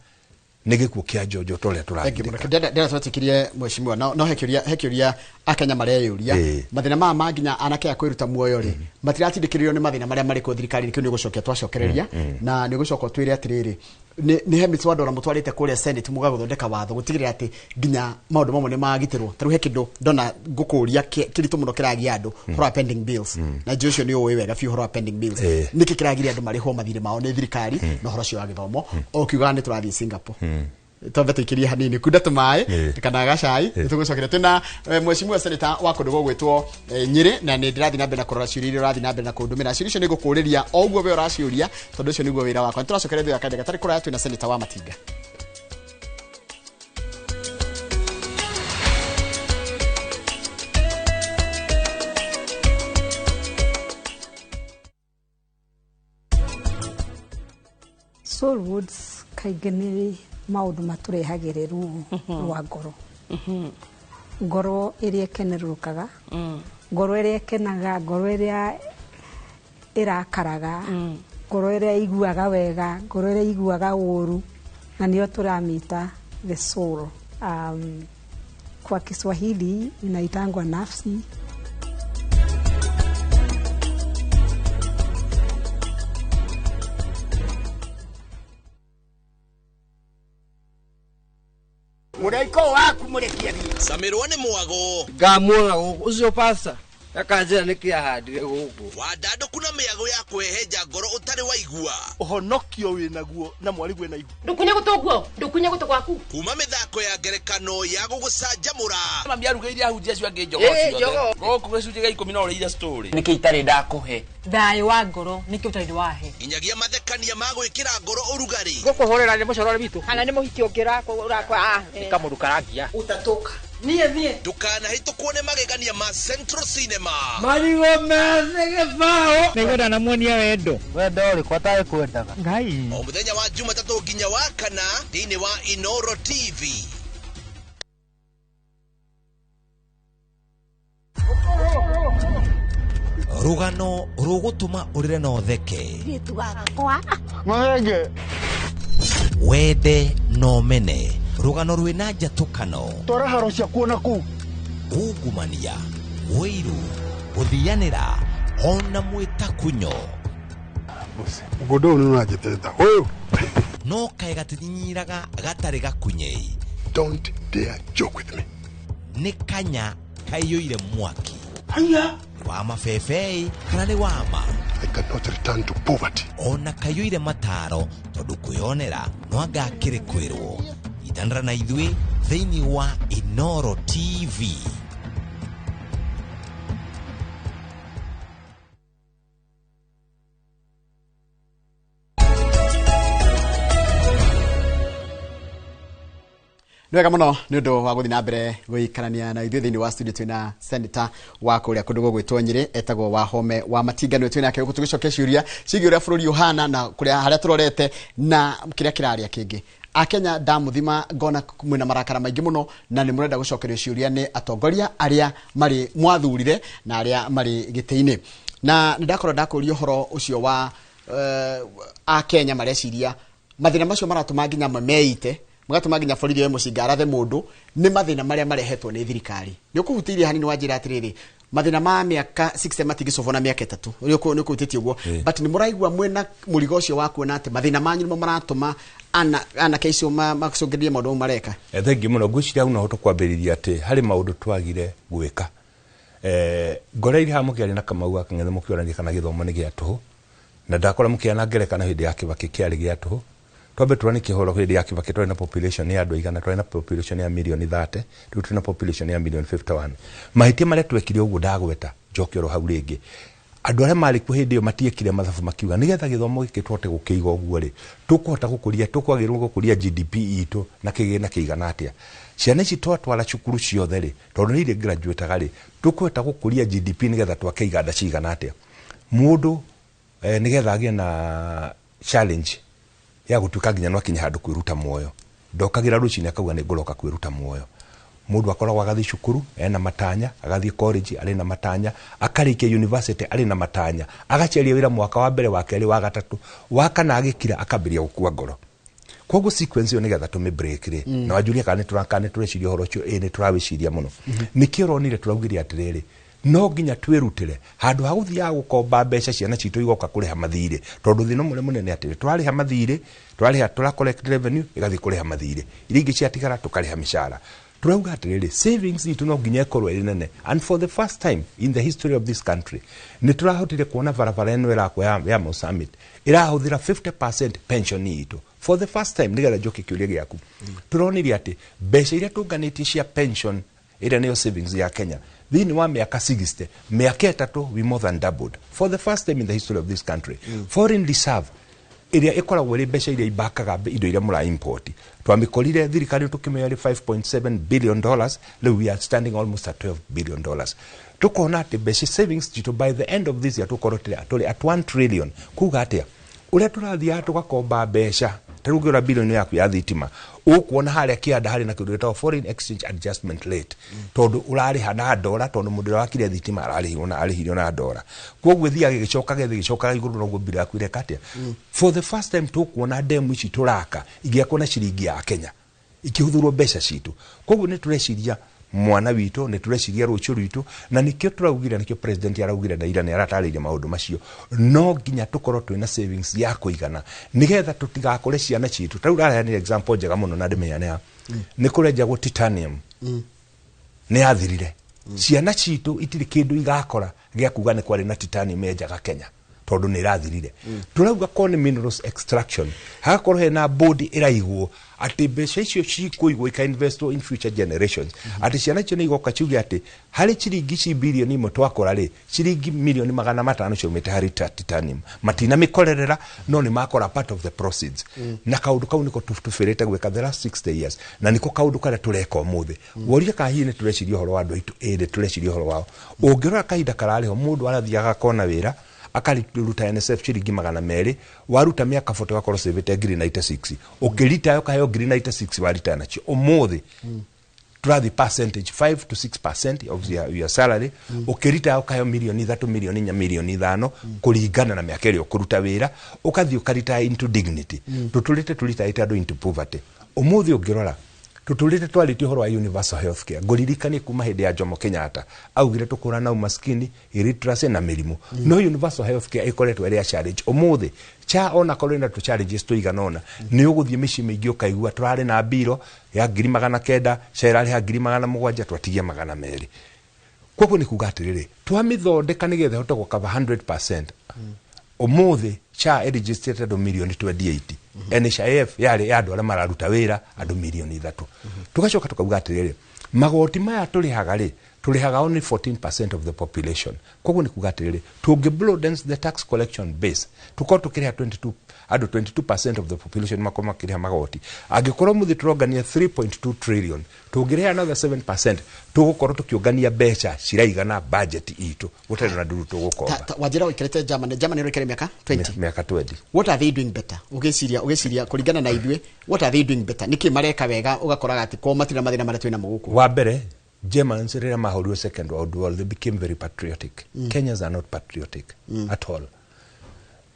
nĩ gĩkuũ kĩa George ta ũrĩa tũragirĩka. Ndĩrenda twĩtĩkĩrie mheshimiwa no he kĩũria Akenya mareyũria mathĩna maya ma nginya anake a kwĩruta muoyo rĩ matiratindĩkĩrĩrio nĩ mathĩna marĩa marĩ kuo thirikari-inĩ kĩu nĩ ũgũcokia twacokereria na nĩ ũgũcoka ũtwĩre atĩrĩrĩ nĩ he mĩtwando ona mũtwarĩte kũrĩa Senate mũgagũthondeka watho gũtigĩrĩra atĩ nginya maũndũ mamwe nĩ magitĩrwo. Ta rĩu he kĩndũ ndona ngũkũria kĩritũ mũno kĩragia andũ ũhoro wa pending bills na njũĩ ũcio nĩ ũĩ wega biũ ũhoro wa pending bills nĩkĩ kĩragiria andũ marĩhwo mathirĩ mao nĩ thirikari na ũhoro ũcio wa gĩthomo o ũkiugaga nĩ tũrathiĩ Singapore. Twambe tũikĩrie hanini kunda tũmaĩ kana gacai nĩtũgũcokera twĩna mheshimiwa senator wa kũndũ gũgwĩtwo Nyĩrĩ na nĩ ndĩrathiĩ na mbere na kũrora ciũria iria ũrathiĩ na mbere na kũndũmĩra ciũria icio nĩ ngũkũrĩria o ũguo we ũraciũria tondũ ũcio nĩguo wĩra wakwa. Nĩtũracokera thutha wa kahinda gatarĩ kũraya twĩna senator wa Matinga. Soul Woods kaingĩ nĩ maũndũ matũrehagĩre ruo rwa ngoro, ngoro ĩrĩa ĩkenerũrũkaga, ngoro ĩrĩa ĩkenaga, ngoro ĩrĩa ĩrakaraga, ngoro ĩrĩa ĩiguaga wega, ngoro ĩrĩa ĩiguaga ũru, na nĩyo tũramĩta the soul. Kwa Kiswahili inaitangwa nafsi. Mũraiko waku mũrekie thiĩ. Samirwo nĩ mwago. Ngamuona gũkũ ũcio pasta akanjĩra nĩkĩ ahandire gũkũ. Wandandũku na mĩago ya kwĩhenja ngoro ũtarĩ waigua. Ũhonokio wĩnaguo na mwarigwe na ihu. Ndũkunye gũtũ guo, ndũkunye gũtũ gwaku. Kuma mĩthako ya ngerekano ya gũgũcanjamũra. Mami arugĩire ahunjia acio angĩ njogoo ciothe. Gũkũ gĩcunjĩ gĩa 10 no ũrĩire story. Nĩkĩ itarĩ ndakũhe? Thayũ wa ngoro nĩkĩ ũtarĩ wahe? Nginyagia mathekania ma gwĩkĩra ngoro ũrugarĩ. Gũkũhũrĩra nĩ mũcorore witũ. Kana nĩ mũhiki ũngĩ ũrakwa. Nĩ kamũndũ karangia. Ũtatũka. Niĩ niĩ. Ndũkanahĩtũkwo nĩ magegania ma Central Cinema. Marigũ methĩ gĩbaũ. Nĩguo ndanamuonia wendo. Wendo ũrĩkũ atarĩ kwendaga? Ngai. O mũthenya wa Jumatatũ nginya wa kana thĩinĩ wa Inoro TV. Rũgano rũgũtũma ũrĩre na ũtheke. Mahenge. Wende na ũmene. Rũgano rwĩna njatũkano. Twara haro ciakuo na kũu. Ungumania, ũiru, gũthianĩra ona mwĩtakunyo. Mũgũnda ũyũ nĩ ũranjĩtĩrĩta ũyũ. No kaĩ gatinyinyiraga gatarĩ gakunyei. Don't dare joke with me. Nĩ kanya kaiyũire mwaki. Haya. Nĩ wa mabebei kana nĩ wa ma? I cannot return to poverty. Ona kaiyũire mataro tondũ kwĩyonera no anga akĩrĩ kwĩrwo. Nyitanĩra na ithuĩ thĩinĩ wa Inooro TV. Nĩ wega mũno nĩ ũndũ wa gũthiĩ na mbere gũikarania na ithuĩ thĩinĩ wa studio. Twĩna senator wa kũrĩa kũndũ gũgwĩtwo Nyĩrĩ, etagwo Wahome wa Matinga. Nĩwe twĩnake gũkũ tũgĩcokia ciũria ciĩgiĩ ũrĩa bũrũri ũhana na kũrĩa harĩa tũrorete na kĩrĩa kĩrarĩa kĩngĩ. Akenya ndamũthima ngona mwĩna marakara maingĩ mũno na nĩ mũrenda gũcokerio ciũria nĩ atongoria arĩa marĩ mwathurire na arĩa marĩ gĩtĩ-inĩ. Na nĩ ndakorwo ndakũria ũhoro ũcio wa Akenya mareciria mathĩna macio maratũma nginya amwe meite, magatũma nginya borithi oe mũcinga arathe mũndũ, nĩ mathĩna marĩa marehetwo nĩ thirikari. Nĩ ũkũhutĩirie hanini wanjĩra atĩrĩrĩ, mathĩna ma mĩaka 60 matingĩcobwo na mĩaka 3. Nĩ ũkũhutĩtie ũguo. But nĩ mũraigua mwĩna mũrigo ũcio wa kuona atĩ mathĩna manyu nĩmo maratũma anake acio macũngĩrĩrie maũndũ mau mareka. Thengiũ mũno. Ngwĩciria hau no hote kwambĩrĩria atĩ harĩ maũndũ twagire gwĩka. Ngoreire haha mũkĩaria na Kamau wa Kang'ethe mũkĩorania kana gĩthomo nĩ gĩa tũhũ, na ndakora mũkĩana ngerekano hĩndĩ ya Kibaki kĩarĩ gĩa tũhũ. Twambe tuone kĩhoro hĩndĩ ya Kibaki twarĩ na population ya andũ aigana? Twarĩ na population ya mirioni 30, rĩu twĩna population ya mirioni 51. Mahĩtia marĩa twekire ũguo ndagweta, njoke oro hau rĩngĩ, andũ arĩa marĩ kuo hĩndĩ ĩyo matiekire mathabu makiuga nĩgetha gĩthomo gĩkĩ tũhote gũkĩiga ũguo rĩ, tũkũhota gũkũria, tũkwagĩrĩrwo gũkũria GDP itũ na kĩgĩna kĩigana atĩa. Ciana ici twatwara cukuru ciothe rĩ, tondũ nĩ irĩ graduateaga rĩ, tũkũhota gũkũria GDP nĩgetha twake iganda cigana atĩa. Mũndũ nĩgetha agĩe na challenge ya gũtuĩka nginya no akinye handũ kwĩruta muoyo, ndokagĩra rũcinĩ akauga nĩ ngũroka kwĩruta muoyo. Mũndũ akoragwo agathiĩ cukuru ena matanya, agathiĩ college arĩ na matanya, akarĩkia university arĩ na matanya, agacaria wĩra mwaka wa mbere, wa kerĩ, wa gatatũ, wa kana, agĩkira akambĩrĩria gũkua ngoro. Koguo sequence ĩyo nĩgetha tũmĩ break rĩ, na wanjũria kana nĩ tũreciria ũhoro ũcio, ĩĩ nĩ tũrawĩciria mũno. Nĩkĩo ũronire tũraugire atĩrĩrĩ, no nginya twĩrutĩre handũ ha gũthiaga gũkomba mbeca ciana citũ igoka kũrĩha mathirĩ, tondũ thĩna ũmwe mũnene atĩrĩ, twarĩha mathirĩ, twarĩha, tũra collect revenue ĩgathiĩ kũrĩha mathirĩ, iria ingĩ ciatigara tũkarĩha mĩcara. Turauga atĩrĩrĩ, savings itũ no nginya ĩkorwo ĩrĩ nene, and for the first time in the history of this country nĩ tũrahotire kuona barabara ĩno ĩrakwo ya Mau Summit ĩrahũthĩra 50% pension itũ for the first time. Nĩgetha njoke kĩũria gĩaku, tũronire atĩ mbeca iria tũnganĩtie cia pension, ĩrĩa nĩyo savings ya Kenya, thĩinĩ wa mĩaka 60, mĩaka 3 we more than doubled for the first time in the history of this country. Foreign reserve ĩrĩa ĩkoragwo ĩrĩ mbeca iria ibakaga indo iria mũra import, twamĩkorire thirikari tũkĩmĩoya ĩrĩ $5.7 billion, rĩu we are standing almost at $12 billion. Tũkona atĩ mbeca savings citũ by the end of this year tũkorwo tũrĩ at 1 trillion. Kuga atĩa? Ũrĩa tũrathiaga tũgakomba mbeca, ta rĩu ũngĩrora bilioni yaku ya thitima, ũkuona harĩa kĩanda harĩ na kĩndũ gĩtagwo foreign exchange adjustment rate, tondũ ũrarĩha na ndora, tondũ mũndũ ũrĩa wakire thitima ararĩhirwo na arĩhirio na ndora. Koguo ĩthiaga ĩgĩcokaga ĩgĩcokaga igũrũ, noguo mbiro yaku ĩreka atĩa. For the first time tũkuona ndemu ici tũraka igĩakwo na ciringi ya Kenya, ikĩhũthĩrwo mbeca citũ. Koguo nĩ tũreciria mwana witũ, nĩ tũreciria rũciũ rwitũ, na nĩkĩo tũraugire, nĩkĩo president araugire na ira nĩ aratarĩirie maũndũ macio, no nginya tũkorwo twĩna savings ya kũigana nĩgetha tũtigakore ciana citũ. Ta rĩu ũraheanire example njega mũno na ndĩmĩheane haha, nĩ kũrenjagwo titanium nĩ yathirire. Ciana citũ itirĩ kĩndũ igakora gĩa kuga nĩ kwarĩ na titanium yenjaga Kenya, tondũ nĩ ĩrathirire. Tũrauga korwo nĩ minerals extraction, hagakorwo hena board ĩraigwo atĩ mbeca icio cikũigwo ikainvestwo in future generations, atĩ ciana icio nĩ igoka ciuge atĩ harĩ ciringi ici bilioni 1 twakora rĩ, ciringi milioni 500 ciaumĩte harĩ titanium. Matinamĩkorerera, no nĩ makora part of the proceeds. Na kaũndũ kau nĩko tũbĩrĩte gwĩka the last 60 years, na nĩko kaũndũ karĩa tũreka ũmũthĩ. Woria kana hihi nĩ tũreciria ũhoro wa andũ aitũ, ĩĩ nĩ tũreciria ũhoro wao. Ũngĩrora kahinda kararĩho, mũndũ arathiaga akona wĩra akaruta NSSF ciringi 200, waruta mĩaka 40 ũgakorwo cĩvĩte ngiri 96, ũkĩritaya ũkaheo ngiri 96 waritaya nacio. Ũmũthĩ tũrathiĩ percentage 5 to 6% of your salary, ũkĩritaya ũkaheo mirioni 3, mirioni 4, mirioni 5, kũringana na mĩaka ĩrĩa ũkũruta wĩra, ũkathiĩ ũkaritaya into dignity. Tũtũrĩte tũritaĩte andũ into poverty. Ũmũthĩ ũngĩrora Tũtũrĩte twarĩtie ũhoro wa universal health care. Ngũririkanie kuma hĩndĩ ya Jomo Kenyatta augire tũkũrana na umaskini, illiteracy na mĩrimũ. No universal health care ĩkoretwo ĩrĩ ya challenge. Ũmũthĩ cha ona korwo ĩna tũ challenges tũigana ũna, nĩ ũgũthiĩ mĩciĩ mĩingĩ ũkaigua tũrarĩ na mbiro ya 900,000, cha ĩrarĩha 700,000, twatigia 200. Koguo nĩ kuga atĩrĩrĩ, twamĩthondeka nĩgetha ĩhote gũkava 100%. Ũmũthĩ cha ĩregistrĩte andũ mirioni 28, NHIF yarĩ ya andũ arĩa mararuta wĩra andũ mirioni 3. Tũgacoka tũkauga atĩrĩrĩ, magoti maya tũrĩhaga rĩ, tũrĩhaga only 14% of the population. Koguo nĩ kuga atĩrĩrĩ, tũngĩ broaden the tax collection base, tũkorwo tũkĩrĩha 22, andũ 22% of the population makorwo makĩrĩha magoti. Angĩkorwo mũthĩ tũrongania 3.2 trillion, tũngĩrĩha another 7%, tũgũkorwo tũkĩũngania mbeca ciraigana budget itũ gũtarĩ na nduru tũgũkomba. Wanjĩra ũikarĩte Germany, Germany ũraikara mĩaka 20. Mĩaka 20. What are they doing better? Ũgĩciria kũringana na ithuĩ, what are they doing better? Nĩkĩ mareka wega ũgakoraga atĩ kwao matirĩ na mathĩna marĩa twĩnamo gũkũ? Wa mbere, Germans rĩrĩa mahũrirwo Second World War, they became very patriotic. Kenyans are not patriotic at all.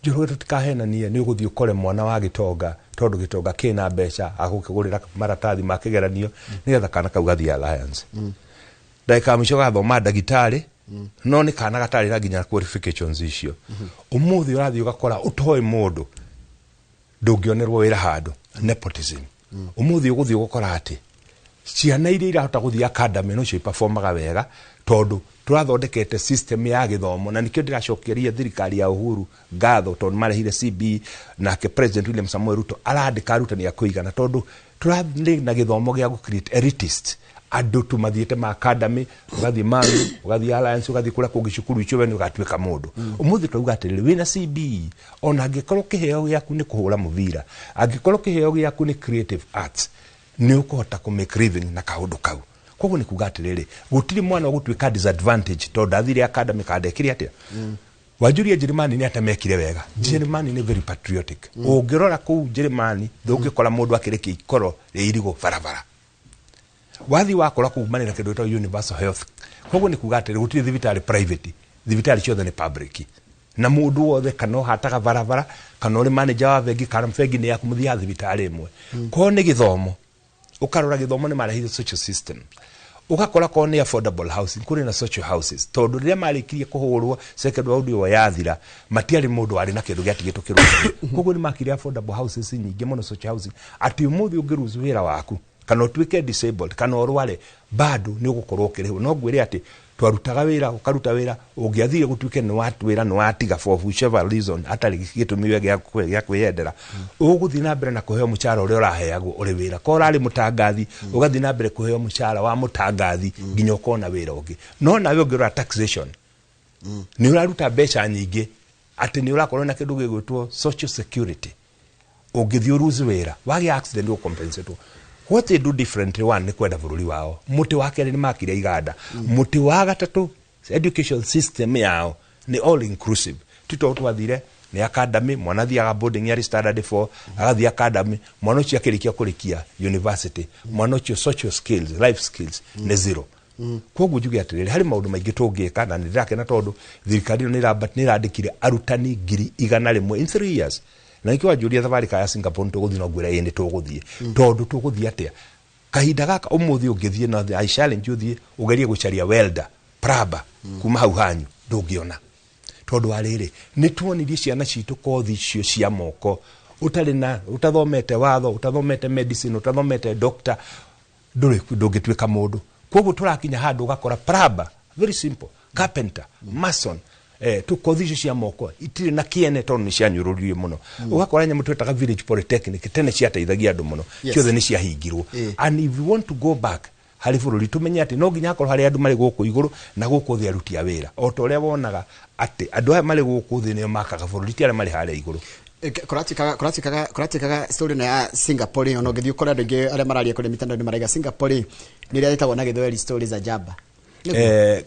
Njoroge, tũtikahenanie, nĩ ũgũthiĩ ũkore mwana wa gĩtonga, tondũ gĩtonga kĩna mbeca, agũkĩgũrĩra maratathi ma kĩgeranio nĩgetha kana kau gathiĩ Alliance. Ndagĩka ya mũico gathoma ndagĩtarĩ, no nĩ kana gatarĩ na nginya qualifications icio. Ũmũthĩ ũrathiĩ ũgakora ũtoĩ mũndũ ndũngĩonerwo wĩra handũ, nepotism. Ũmũthĩ ũgũthiĩ ũgakora atĩ ciana iria irahota gũthiĩ academy no cio iperformaga wega, tondũ tũrathondekete system ya gĩthomo. Na nĩkĩo ndĩracokeria thirikari ya Uhuru ngatho, tondũ marehire CBE, nake President William Samoei Ruto arandĩka arutani a kũigana, tondũ tũrarĩ na gĩthomo gĩa gũ create elitist andũ tu mathiĩte ma academy, ũgathiĩ Manu, ũgathiĩ Alliance, ũgathiĩ kũrĩa kũngĩ cukuru icio, we nĩ ũgatuĩka mũndũ. Ũmũthĩ twauga atĩrĩrĩ, wĩna CBE, ona angĩkorwo kĩheo gĩaku nĩ kũhũra mũbira, angĩkorwo kĩheo gĩaku nĩ creative arts, nĩ ũkũhota kũ make living na kaũndũ kau. Koguo nĩ kuga atĩrĩrĩ, gũtirĩ mwana ũgũtuĩka disadvantage tondũ ndathire academy kana ndekire atĩa. Wanjũria Njĩrĩmani nĩ atĩa mekire wega? Njĩrĩmani nĩ very patriotic. Ũngĩrora kũu Njĩrĩmani ndũngĩkora mũndũ akĩrĩkia ikoro rĩa irigũ barabara. Wathiĩ wakora kũu marĩ na kĩndũ gĩtagwo universal health. Koguo nĩ kuga atĩrĩ, gũtirĩ thibitarĩ private, thibitarĩ ciothe nĩ public, na mũndũ wothe kana ũhataga barabara kana ũrĩ manager wa bengi kana bengi nĩ yaku, mũthiaga thibitarĩ ĩmwe. Korwo nĩ gĩthomo, ũkarora gĩthomo nĩ marehire social system, ũgakora korwo nĩ affordable housing, kũrĩ na social houses, tondũ rĩrĩa marĩkirie kũhũrwo Second World War yathira, matiarĩ mũndũ warĩ na kĩndũ gĩatigĩtwo kĩrũgamĩte. Koguo nĩ makire affordable houses nyingĩ mũno, social housing, atĩ ũmũthĩ ũngĩruzu wĩra waku kana ũtuĩke disabled kana ũrware, bado nĩ ũgũkorwo ũkĩrĩhwo. No ngwĩre atĩ twarutaga wĩra, ũkaruta wĩra, ũngĩathire gũtuĩke nĩ wĩra nĩ watiga for whichever reason, atarĩ gĩtũmi we gĩa kwĩyendera, ũgũthiĩ na mbere na kũheo mũcara ũrĩa ũraheagwo ũrĩ wĩra. Korwo ũrarĩ mũtangathi, ũgathiĩ na mbere kũheo mũcara wa mũtangathi nginya ũkona wĩra ũngĩ. No nawe ũngĩrora taxation, nĩ ũraruta mbeca nyingĩ, atĩ nĩ ũrakorwo na kĩndũ gĩgwĩtwo social security. Ũngĩthiĩ ũruzi wĩra, wagĩa accident, ũcompensatwo. What they do differently, one, nĩ kwenda bũrũri wao, mũtĩ wa kerĩ nĩ makire iganda, mũtĩ wa gatatũ education system yao nĩ all inclusive. Ti tondũ twathire nĩ academy, mwana athiaga boarding yarĩ standard 4, agathiĩ academy, mwana ũcio akĩrĩkia kũrĩkia university, mwana ũcio social skills, life skills nĩ zero. Koguo njuge atĩrĩrĩ, harĩ maũndũ maingĩ tũngĩka, na nĩ ndĩrakena tondũ thirikari ĩno nĩ ĩrandĩkire arutani 100,000 in 3 years. Na nĩkĩo wanjũria thabarĩ ka ya Singapore nĩ tũgũthiĩ, no ngwĩra ĩĩ nĩ tũgũthiĩ. Tondũ tũgũthiĩ atĩa kahinda gaka? Ũmũthĩ ũngĩthiĩ na I challenge ũthiĩ ũgerie gũcaria welder, plumber kuma hau hanyu, ndũngĩona, tondũ wa rĩrĩ, nĩ tuonirie ciana citũ kothi icio cia moko. Ũtarĩ na ũtathomete watho, ũtathomete medicine, ũtathomete doctor, ndũrĩ ndũngĩtuĩka mũndũ. Koguo tũrakinya handũ ũgakora plumber, very simple, carpenter, mason, tũkothi icio cia moko itirĩ na kĩene tondũ nĩ cianyũrũririo mũno. Ũgakora nyamũ twetaga village polytechnic tene ciateithagia andũ mũno, ciothe nĩ ciahingirwo. And if you want to go back harĩ bũrũri, tũmenye atĩ no nginya hakorwo harĩ andũ marĩ gũkũ igũrũ na gũkũ thĩ aruti a wĩra, o ta ũrĩa wonaga atĩ andũ aya marĩ gũkũ thĩ nĩo makaga bũrũri, ti arĩa marĩ harĩa igũrũ. Kũratuĩkaga story ĩno ya Singapore, ona ũngĩthiĩ ũkore andũ aingĩ arĩa mararia kũrĩa mitandao-inĩ maraiga Singapore nĩ ĩrĩa ĩtagwo na gĩthweri story za jaba.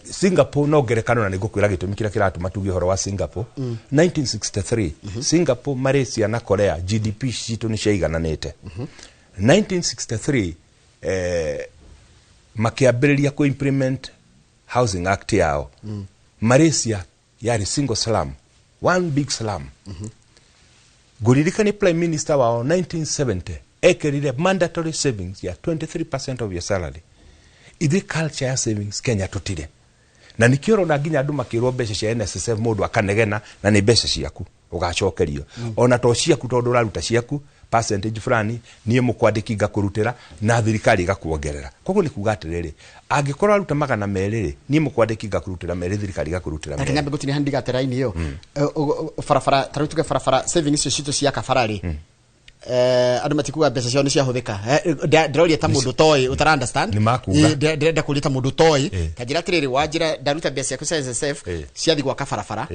Singapore no ngerekano, na nĩ ngũkwĩra gĩtũmi kĩrĩa kĩratũma tuge ũhoro wa Singapore. 1963 Singapore, Malaysia na Korea GDP citũ nĩ ciaigananĩte. 1963 makĩambĩrĩria kũ implement Housing Act yao. Malaysia yarĩ single slum, one big slum. Ngũririkanie prime minister wao 1970 Ekerire mandatory savings ya 23% of your salary. Ithuĩ culture ya savings Kenya tũtirĩ, na nikĩo ũrona nginya andũ makĩrwo mbeca cia NSSF, mũndũ akanegena, na nĩ mbeca ciaku ũgacokerio, ona to ciaku, tondũ ũraruta ciaku percentage fulani, niĩ mũkwandĩki ngakũrutĩra na thirikari ĩgakuongerera. Koguo nĩ kuga atĩrĩrĩ, angĩkorwo aruta 200 rĩ, niĩ mũkwandĩki ngakũrutĩra 2, thirikari ĩgakũrutĩra Reke 2. Nyambe ngũtinia hanini ndigate raini ĩyo. Barabara, ta rĩu tuge barabara savings icio citũ cia kabara rĩ, andũ matikuga mbeca ciao nĩ ciahũthĩka. Ndĩroria ta mũndũ toĩ ũtara understand. Nĩ makuga. Ndĩrenda kũria ta mũndũ toĩ, ta njĩra atĩrĩrĩ, wanjĩra ndaruta mbeca ciaku cia SSF ciathiĩ gwaka barabara,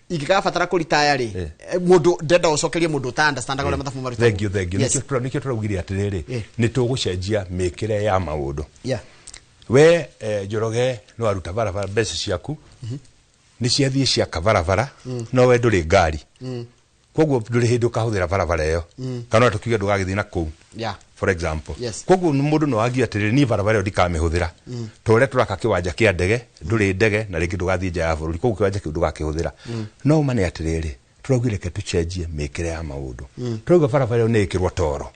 ingĩgabatara kũritaya rĩ, mũndũ ndĩrenda ũcokerie mũndũ ũta understandaga ũrĩa mathabu marutagwo. Thank you, thank you. Nĩkĩo tũraugire atĩrĩrĩ, nĩ tũgũcenjia mĩkĩre ya maũndũ. We Njoroge, no aruta barabara, mbeca ciaku nĩ ciathiĩ ciaka barabara, no we ndũrĩ ngari, koguo ndũrĩ hĩndĩ ũkahũthĩra barabara ĩyo, kana ona tũkiuge ndũgagĩthiĩ na kũu, for example. Koguo mũndũ no agie atĩrĩrĩ, niĩ barabara ĩyo ndikamĩhũthĩra, ta ũrĩa tũraka kĩwanja kĩa ndege, ndũrĩ ndege na rĩngĩ ndũgathiĩ nja ya bũrũri, koguo kĩwanja kĩu ndũgakĩhũthĩra. No ũma nĩ atĩrĩrĩ, tũraugire reke tũcenjie mĩkĩre ya maũndũ. Tũrauga barabara ĩyo nĩ ĩkĩrwo toro,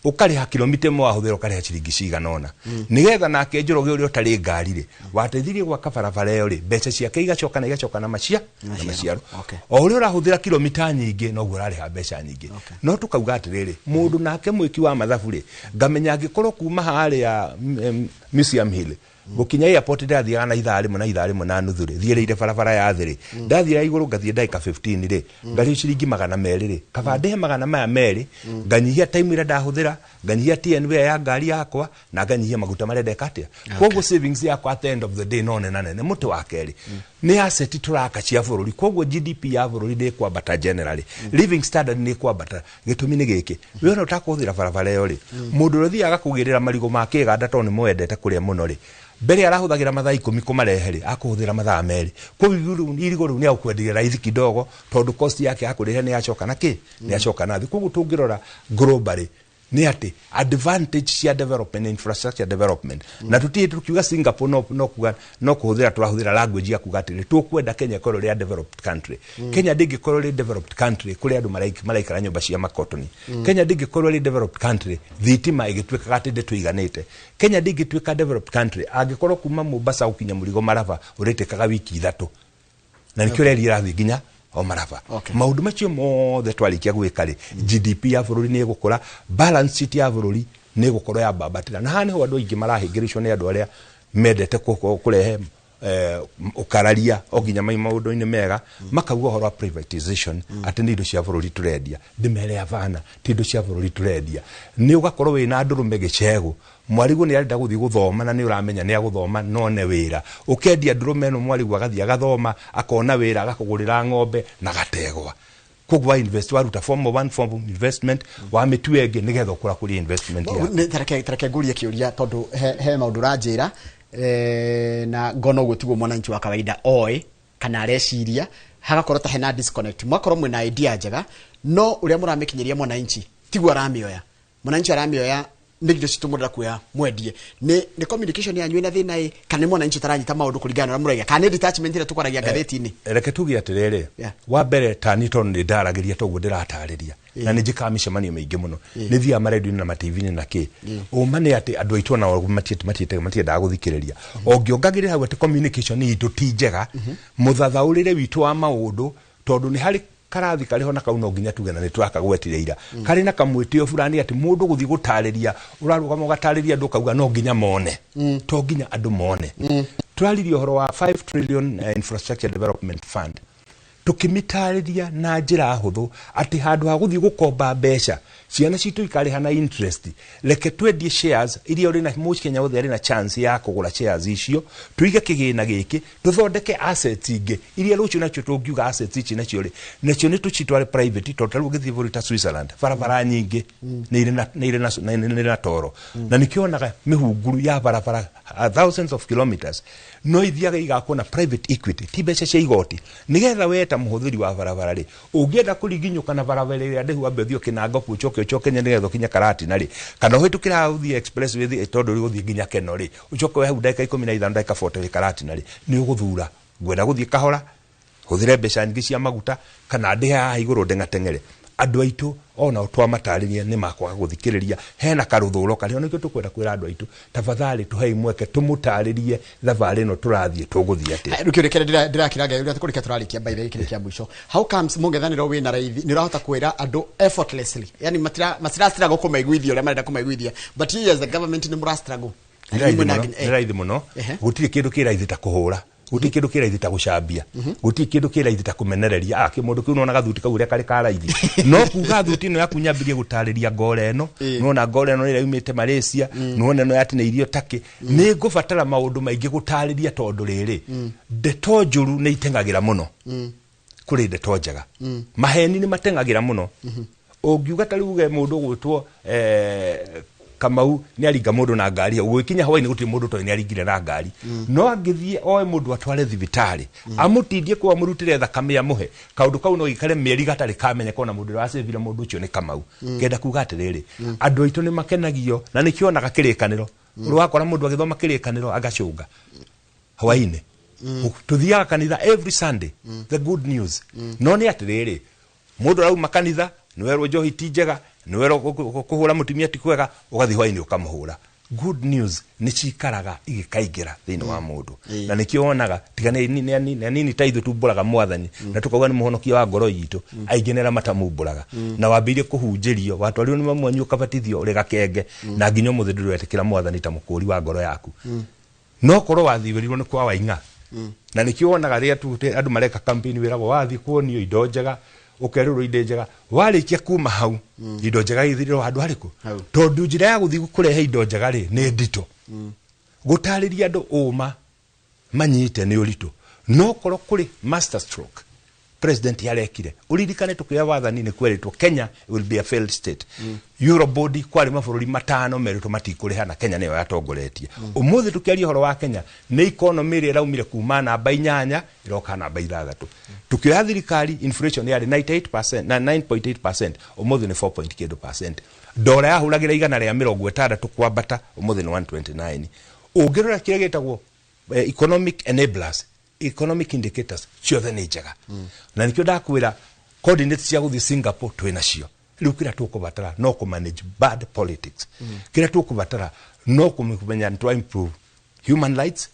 ũkarĩha kilomita ĩmwe wahũthĩra, ũkarĩha ciringi cigana ũna, nĩgetha nake Njoroge ũrĩa ũtarĩ ngari rĩ, wateithirie gwaka barabara ĩyo rĩ, mbeca ciake igacoka na igacoka na na maciaro. O ũrĩa ũrahũthĩra kilomita nyingĩ, noguo ũrarĩha mbeca nyingĩ. No tũkauga atĩrĩrĩ, mũndũ nake mwĩki wa mathabu rĩ, ngamenya angĩkorwo kuma harĩa Museum Hill gũkinya airport ndathiaga na ithaa rĩmwe na ithaa rĩmwe na nuthu rĩ, thiĩrĩire barabara ya thĩ rĩ, ndathiĩ ya igũrũ ngathiĩ ndagĩka 15 rĩ, ngarĩo ciringi 200 rĩ, kaba ndĩhe 200, nganyihia time ĩrĩa ndahũthĩra, nganyihia TNV ya ngari yakwa na nganyihia maguta marĩa ndeka atĩa. Koguo savings yakwa at the end of the day no nena nene. Mũtĩ wa kerĩ nĩ asset tũraka cia bũrũri, koguo GDP ya bũrũri nĩ ĩkwambata, generally living standard nĩ ĩkwambata. Gĩtũmi nĩ gĩkĩ, we ona ũtakũhũthĩra barabara ĩyo rĩ, mũndũ ũrĩa ũthiaga kũgĩrĩra marigũ ma kĩganda tondũ nĩ mwendete kũrĩa mũno rĩ, mbere arahũthagĩra mathaa 10 kũmarehe rĩ, akũhũthĩra mathaa 2. Koguo irigũ rĩu nĩ agũkwenderia raithi kidogo, tondũ cost yake ya kũrĩha nĩ yacoka na kĩ, nĩ yacoka na thĩ. Koguo tũngĩrora globally nĩ atĩ advantage cia development, infrastructure development, na tũtirĩ tukiuga Singapore, no kuga no kũhũthĩra tũrahũthĩra language ya kuga atĩrĩ, tũkwenda Kenya ĩkorwo ĩrĩ a developed country. Kenya ndĩngĩkorwo ĩrĩ developed country kũrĩa andũ maraikara nyũmba cia makotoni. Kenya ndĩngĩkorwo ĩrĩ developed country thitima ĩgĩtuĩkaga atĩ ndĩtũiganĩte. Kenya ndĩngĩtuĩka developed country angĩkorwo kuma Mombasa gũkinya mũrigo Maraba ũrĩtĩkaga wiki 3, na nĩkĩo reri ĩrathiĩ nginya o Maraba. Maũndũ macio mothe twarĩkia gwĩka rĩ, GDP ya bũrũri nĩ ĩgũkũra, balance sheet ya bũrũri nĩ ĩgũkorwo yambambatĩra. Na haha nĩho andũ aingĩ marahĩngĩrĩcwo nĩ andũ arĩa mendete kũrehe ũkararia o nginya mai maũndũ-inĩ mega, makauga ũhoro wa privatization atĩ nĩ indo cia bũrũri tũrendia. Ndĩmere abana, ti indo cia bũrũri tũrendia. Nĩ ũgakorwo wĩna ndũrũme gĩcegũ, mwarigũ nĩ arenda gũthiĩ gũthoma na nĩ ũramenya nĩ agũthoma none wĩra, ũkendia ndũrũme ĩno, mwarigũ agathiĩ agathoma, akona wĩra, agakũgũrĩra ng'ombe na gategwa. Koguo wa invest, waruta form of one form of investment, wa mĩtue ĩngĩ nĩgetha ũkũra kũrĩ investment yaku. Tareke ngũrie kĩũria, tondũ he maũndũ ũranjĩra, na ngona ũguo tiguo mwananchi wa kawaida oĩ kana areciria, hagakorwo ta hena disconnect. Mwakorwo mwĩna idea njega, no ũrĩa mũramĩkinyĩria mwananchi tiguo aramĩoya. Mwananchi aramĩoya nĩ indo citũ mũrenda kuoya mwendie. Nĩ communication yanyu ĩna thĩna ĩ, kana nĩ mwananchi ũtaranyita maũndũ kũringana na ũrĩa mũraiga, kana nĩ detachment ĩrĩa tũkwaragia ngathĩti-inĩ? Reke tuge atĩrĩrĩ, wa mbere tani tondũ nĩ ndaragĩria toguo ndĩratarĩria, na nĩ njĩkaga mĩcemanio mĩingĩ mũno, nĩ thiaga marendio-inĩ na ma-TV-inĩ na kĩ, ũma nĩ atĩ andũ aitũ onao matiendaga gũthikĩrĩria. Ũngĩongagĩrĩra hau atĩ communication itũ ti njega, mũthathaũrĩre witũ wa maũndũ, tondũ nĩ harĩ karathi karĩ ho na kau no nginya tuge na nĩ tũrakagwetire ira, karĩ na kamwĩtĩo fulani atĩ mũndũ gũthiĩ gũtarĩria, ũrarũgama ũgatarĩria andũ ũkauga no nginya mone, to nginya andũ mone. Tũraririe ũhoro wa 5 trillion infrastructure development fund, tũkĩmĩtarĩria na njĩra hũthũ atĩ handũ ha gũthiĩ gũkomba mbeca ciana citũ ikarĩha na interest, reke twendie shares iria ũrĩ na mũkenya wothe arĩ na chance ya kũgũra shares icio, tũige kĩgĩna gĩkĩ, tũthondeke assets ingĩ iria rũciũ nacio tũngiuga assets ici nacio rĩ, nacio nĩ tũcitware private. Tondũ ta rĩu ũngĩthiĩ bũrũri ta Switzerland, barabara nyingĩ nĩ irĩ na toro, na nĩkĩo onaga mĩhunguru ya barabara, thousands of kilometers, no ithiaga igakwo na private equity, ti mbeca cia igoti, nĩgetha we ta mũhũthĩri wa barabara rĩ, ũngĩenda kũriginyũka na barabara ĩrĩa ndĩhu, wambe ũthiĩ ũkĩnanga ũcoke ũcoke nĩgetha ũkinye Karatina rĩ, kana ũhĩtũkĩre haha ũthiĩ expressway tondũ rĩ ũthiĩ nginya Keno rĩ, ũcoke wĩ hau ndagĩka 15, ndagĩka 40 wĩ Karatina rĩ, nĩ ũgũthura ngwenda gũthiĩ kahora hũthĩre mbeca nyingĩ cia maguta, kana ndĩhe haha igũrũ ndeng'ateng'ere. Andũ aitũ ona twamatarĩria nĩ makwaga gũthikĩrĩria, hena karũthũro karĩa nĩkĩo tũkwenda kwĩra andũ aitũ tafadhali tũhei mweke tũmũtarĩrie thabarĩ ĩno tũrathiĩ tũgũthiĩ atĩa. Rĩu kĩũria kĩrĩa ndĩrakĩraga ũrĩa tũkũrĩkia tũrarĩkia by the way kĩrĩa kĩa mũico, how comes mũng'ethanĩro wĩna raithi nĩ ũrahota kwĩra andũ effortlessly, yani matira struggle kũmaiguithia ũrĩa marenda kũmaiguithia, but you as the government nĩ mũra struggle? Nĩ raithi mũno, gũtirĩ kĩndũ kĩ raithi ta kũhũra, gũtirĩ kĩndũ kĩ raithi ta gũcambia, gũtirĩ kĩndũ kĩ raithi ta kũmenereria. Kĩmũndũ kĩu nona gathuti kau ũrĩa karĩ ka raithi, no kuga thuti ĩno yaku nyambirie gũtarĩria ngora ĩno, nona ngora ĩno ĩrĩa yumĩte Malaysia, nona ĩno yatinĩirio Turkey, nĩ ngũbatara maũndũ maingĩ gũtarĩria tondũ rĩrĩ ndeto njũru nĩ iteng'agĩra mũno kũrĩ ndeto njega, maheni nĩ mateng'agĩra mũno. Ũngiuga ta rĩu uge mũndũ ũgwĩtwo Kamau nĩ aringa mũndũ na ngari, ũgĩkinya hwaĩ-inĩ gũtirĩ mũndũ ũtoĩ nĩ aringire na ngari, no angĩthiĩ oe mũndũ atware thibitarĩ amũtindie kũu amũrutĩre thakame amũhe, kaũndũ kau no gĩikare mĩeri gatarĩ kamenyeka ona mũndũ ũrĩa wacĩvire mũndũ ũcio nĩ Kamau. Ngenda kuga atĩrĩrĩ, andũ aitũ nĩ makenagio na nĩkĩonaga kĩrĩkanĩro, ũrakora mũndũ agĩthoma kĩrĩkanĩro agacũnga hwaĩ-inĩ. Tũthiaga kanitha every Sunday, the good news, no nĩ atĩrĩrĩ mũndũ arauma kanitha nĩwerwo njohi ti njega, nĩwerwo kũhũra mũtumia ti kwega, ũgathiĩ hwaĩ-inĩ ũkamũhũra. Good news nĩ cikaraga igĩkaingĩra thĩinĩ wa mũndũ, na nĩkĩo wonaga tiga nĩ anini ta ithuĩ tumbũraga mwathani na tũkauga nĩ mũhonokia wa ngoro itũ, aingĩ nĩ arĩa matamumbũraga, na wambĩrĩirie kũhunjĩrio watwarirwo nĩ mamu wanyu ũkabatithio ũrĩ gakenge, na nginya ũmũthĩ ndũrĩ wetĩkĩra mwathani ta mũkũũri wa ngoro yaku, no korwo wathiwĩrirwo nĩ kwa Waing'a. Na nĩkĩo wonaga rĩrĩa andũ mareka campaign wĩragwo wathiĩ kuonio indo njega, ũkerĩrwo indo njega, warĩkia kuma hau indo njega ithirĩrwo handũ harĩkũ, tondũ njĩra ya gũthiĩ kũrehe indo njega rĩ nĩ nditũ, gũtarĩria andũ ũma manyite nĩ ũritũ. No korwo kũrĩ master stroke president yarekire, ũririkane tũkĩoya wathani nĩ kwerĩtwo Kenya will be a failed state, Eurobond kwarĩ mabũrũri matano merĩtwo matikũrĩha na Kenya nĩyo yatongoretie. Ũmũthĩ tũkĩaria ũhoro wa Kenya nĩ economy ĩrĩa ĩraumire kuma namba 8 ĩroka namba 6. Tũkĩoya thirikari inflation yarĩ 98% na 9.8%, ũmũthĩ nĩ 4 point kĩndũ percent. Ndora yahũragĩra 160 kwambata, ũmũthĩ nĩ 129. Ũngĩrora kĩrĩa gĩtagwo economic enablers, economic indicators ciothe nĩ njega, na nĩkĩo ndakwĩra coordinates cia gũthiĩ Singapore twĩ nacio. Rĩu kĩrĩa tũkũbatara no kũ manage bad politics, kĩrĩa tũkũbatara no kũmenya nĩ twa improve human rights,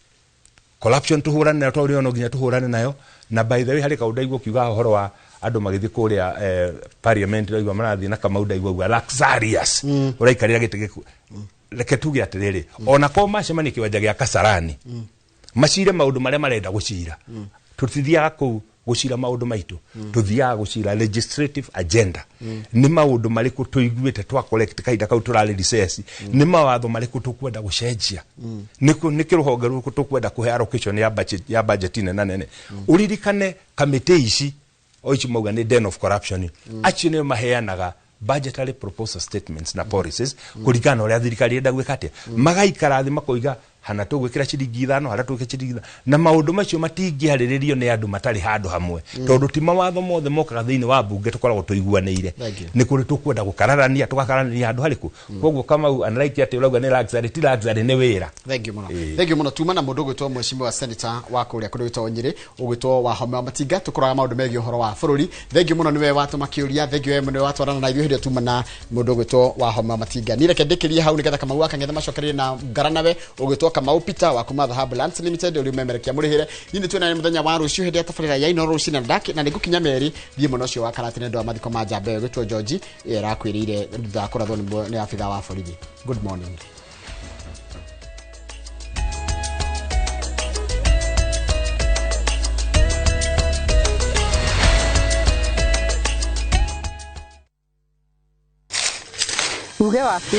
corruption tũhũrane nayo, tondũ no nginya tũhũrane nayo. Na by the way harĩ kaũndũ ndaigua ũkiuga ũhoro wa andũ magĩthiĩ kũrĩa parliament, ndaigua marathiĩ na Kamau, ndaigua uga luxurious, ũraikarĩra gĩtĩ gĩku. Reke tuge atĩrĩrĩ, ona korwo macemania kĩwanja gĩa Kasarani macire maũndũ marĩa marenda gũcira, tũtithiaga kũu gũcira maũndũ maitũ, tũthiaga gũcira legislative agenda. Nĩ maũndũ marĩkũ tũiguĩte twa collect kahinda kau tũrarĩ recess, nĩ mawatho marĩkũ tũkwenda gũcenjia, nĩ kĩrũhonge rũrĩkũ tũkwenda kũhe allocation ya budget nene nene. Ũririkane kamĩtĩ ici o ici mauga nĩ den of corruption, acio nĩo maheanaga budgetary proposal statements na policies kũringana na ũrĩa thirikari ĩrenda gwĩka atĩa, magaikara thĩ makoiga hana tũgwĩkĩra ciringi 5, hana tũgwĩkĩra ciringi 5, na maũndũ macio matingĩarĩrĩrio nĩ andũ matarĩ handũ hamwe, tondũ ti mawatho mothe mokaga thĩinĩ wa mbunge tũkoragwo tũiguanĩire, nĩ kũrĩ tũkwenda gũkararania, tũgakararania handũ harĩkũ. Koguo Kamau unlike atĩ ũrauga nĩ luxury, ti luxury, nĩ wĩra. Thank you mũno, thank you mũno. Tuma na mũndũ ũgwĩtwo mheshimiwa senator wa kũrĩa kũndũ gwĩtwo Nyĩrĩ, ũgwĩtwo Wahome wa Matinga, tũkũraga maũndũ megiĩ ũhoro wa bũrũri. Thank you mũno nĩwe watũma kĩũria, thank you we nĩwe watwarana na ithuĩ hĩndĩ ĩyo tuma na mũndũ ũgwĩtwo Wahome wa Matinga. Niĩ reke ndĩkĩrie hau nĩgetha Kamau wa Kang'ethe macokererie na ngara nawe ũgwĩtwo Kamau Peter wa kuma Dhahabu Lands Limited ũrĩa ũmemerekia mũrĩhĩre. Niĩ nĩ twĩna mũthenya wa rũciũ hĩndĩ ya tabarĩra ya Inooro rũcinĩ na nĩngũkinya merĩ thiĩ mwena ũcio wa Karatina nĩ ũndũ wa mathiko ma njamba ĩyo ĩgwĩtwo George ĩyo ĩrakwĩrĩire thutha wa kũrathwo nĩ abithaa wa borithi. Good morning. Uge waku.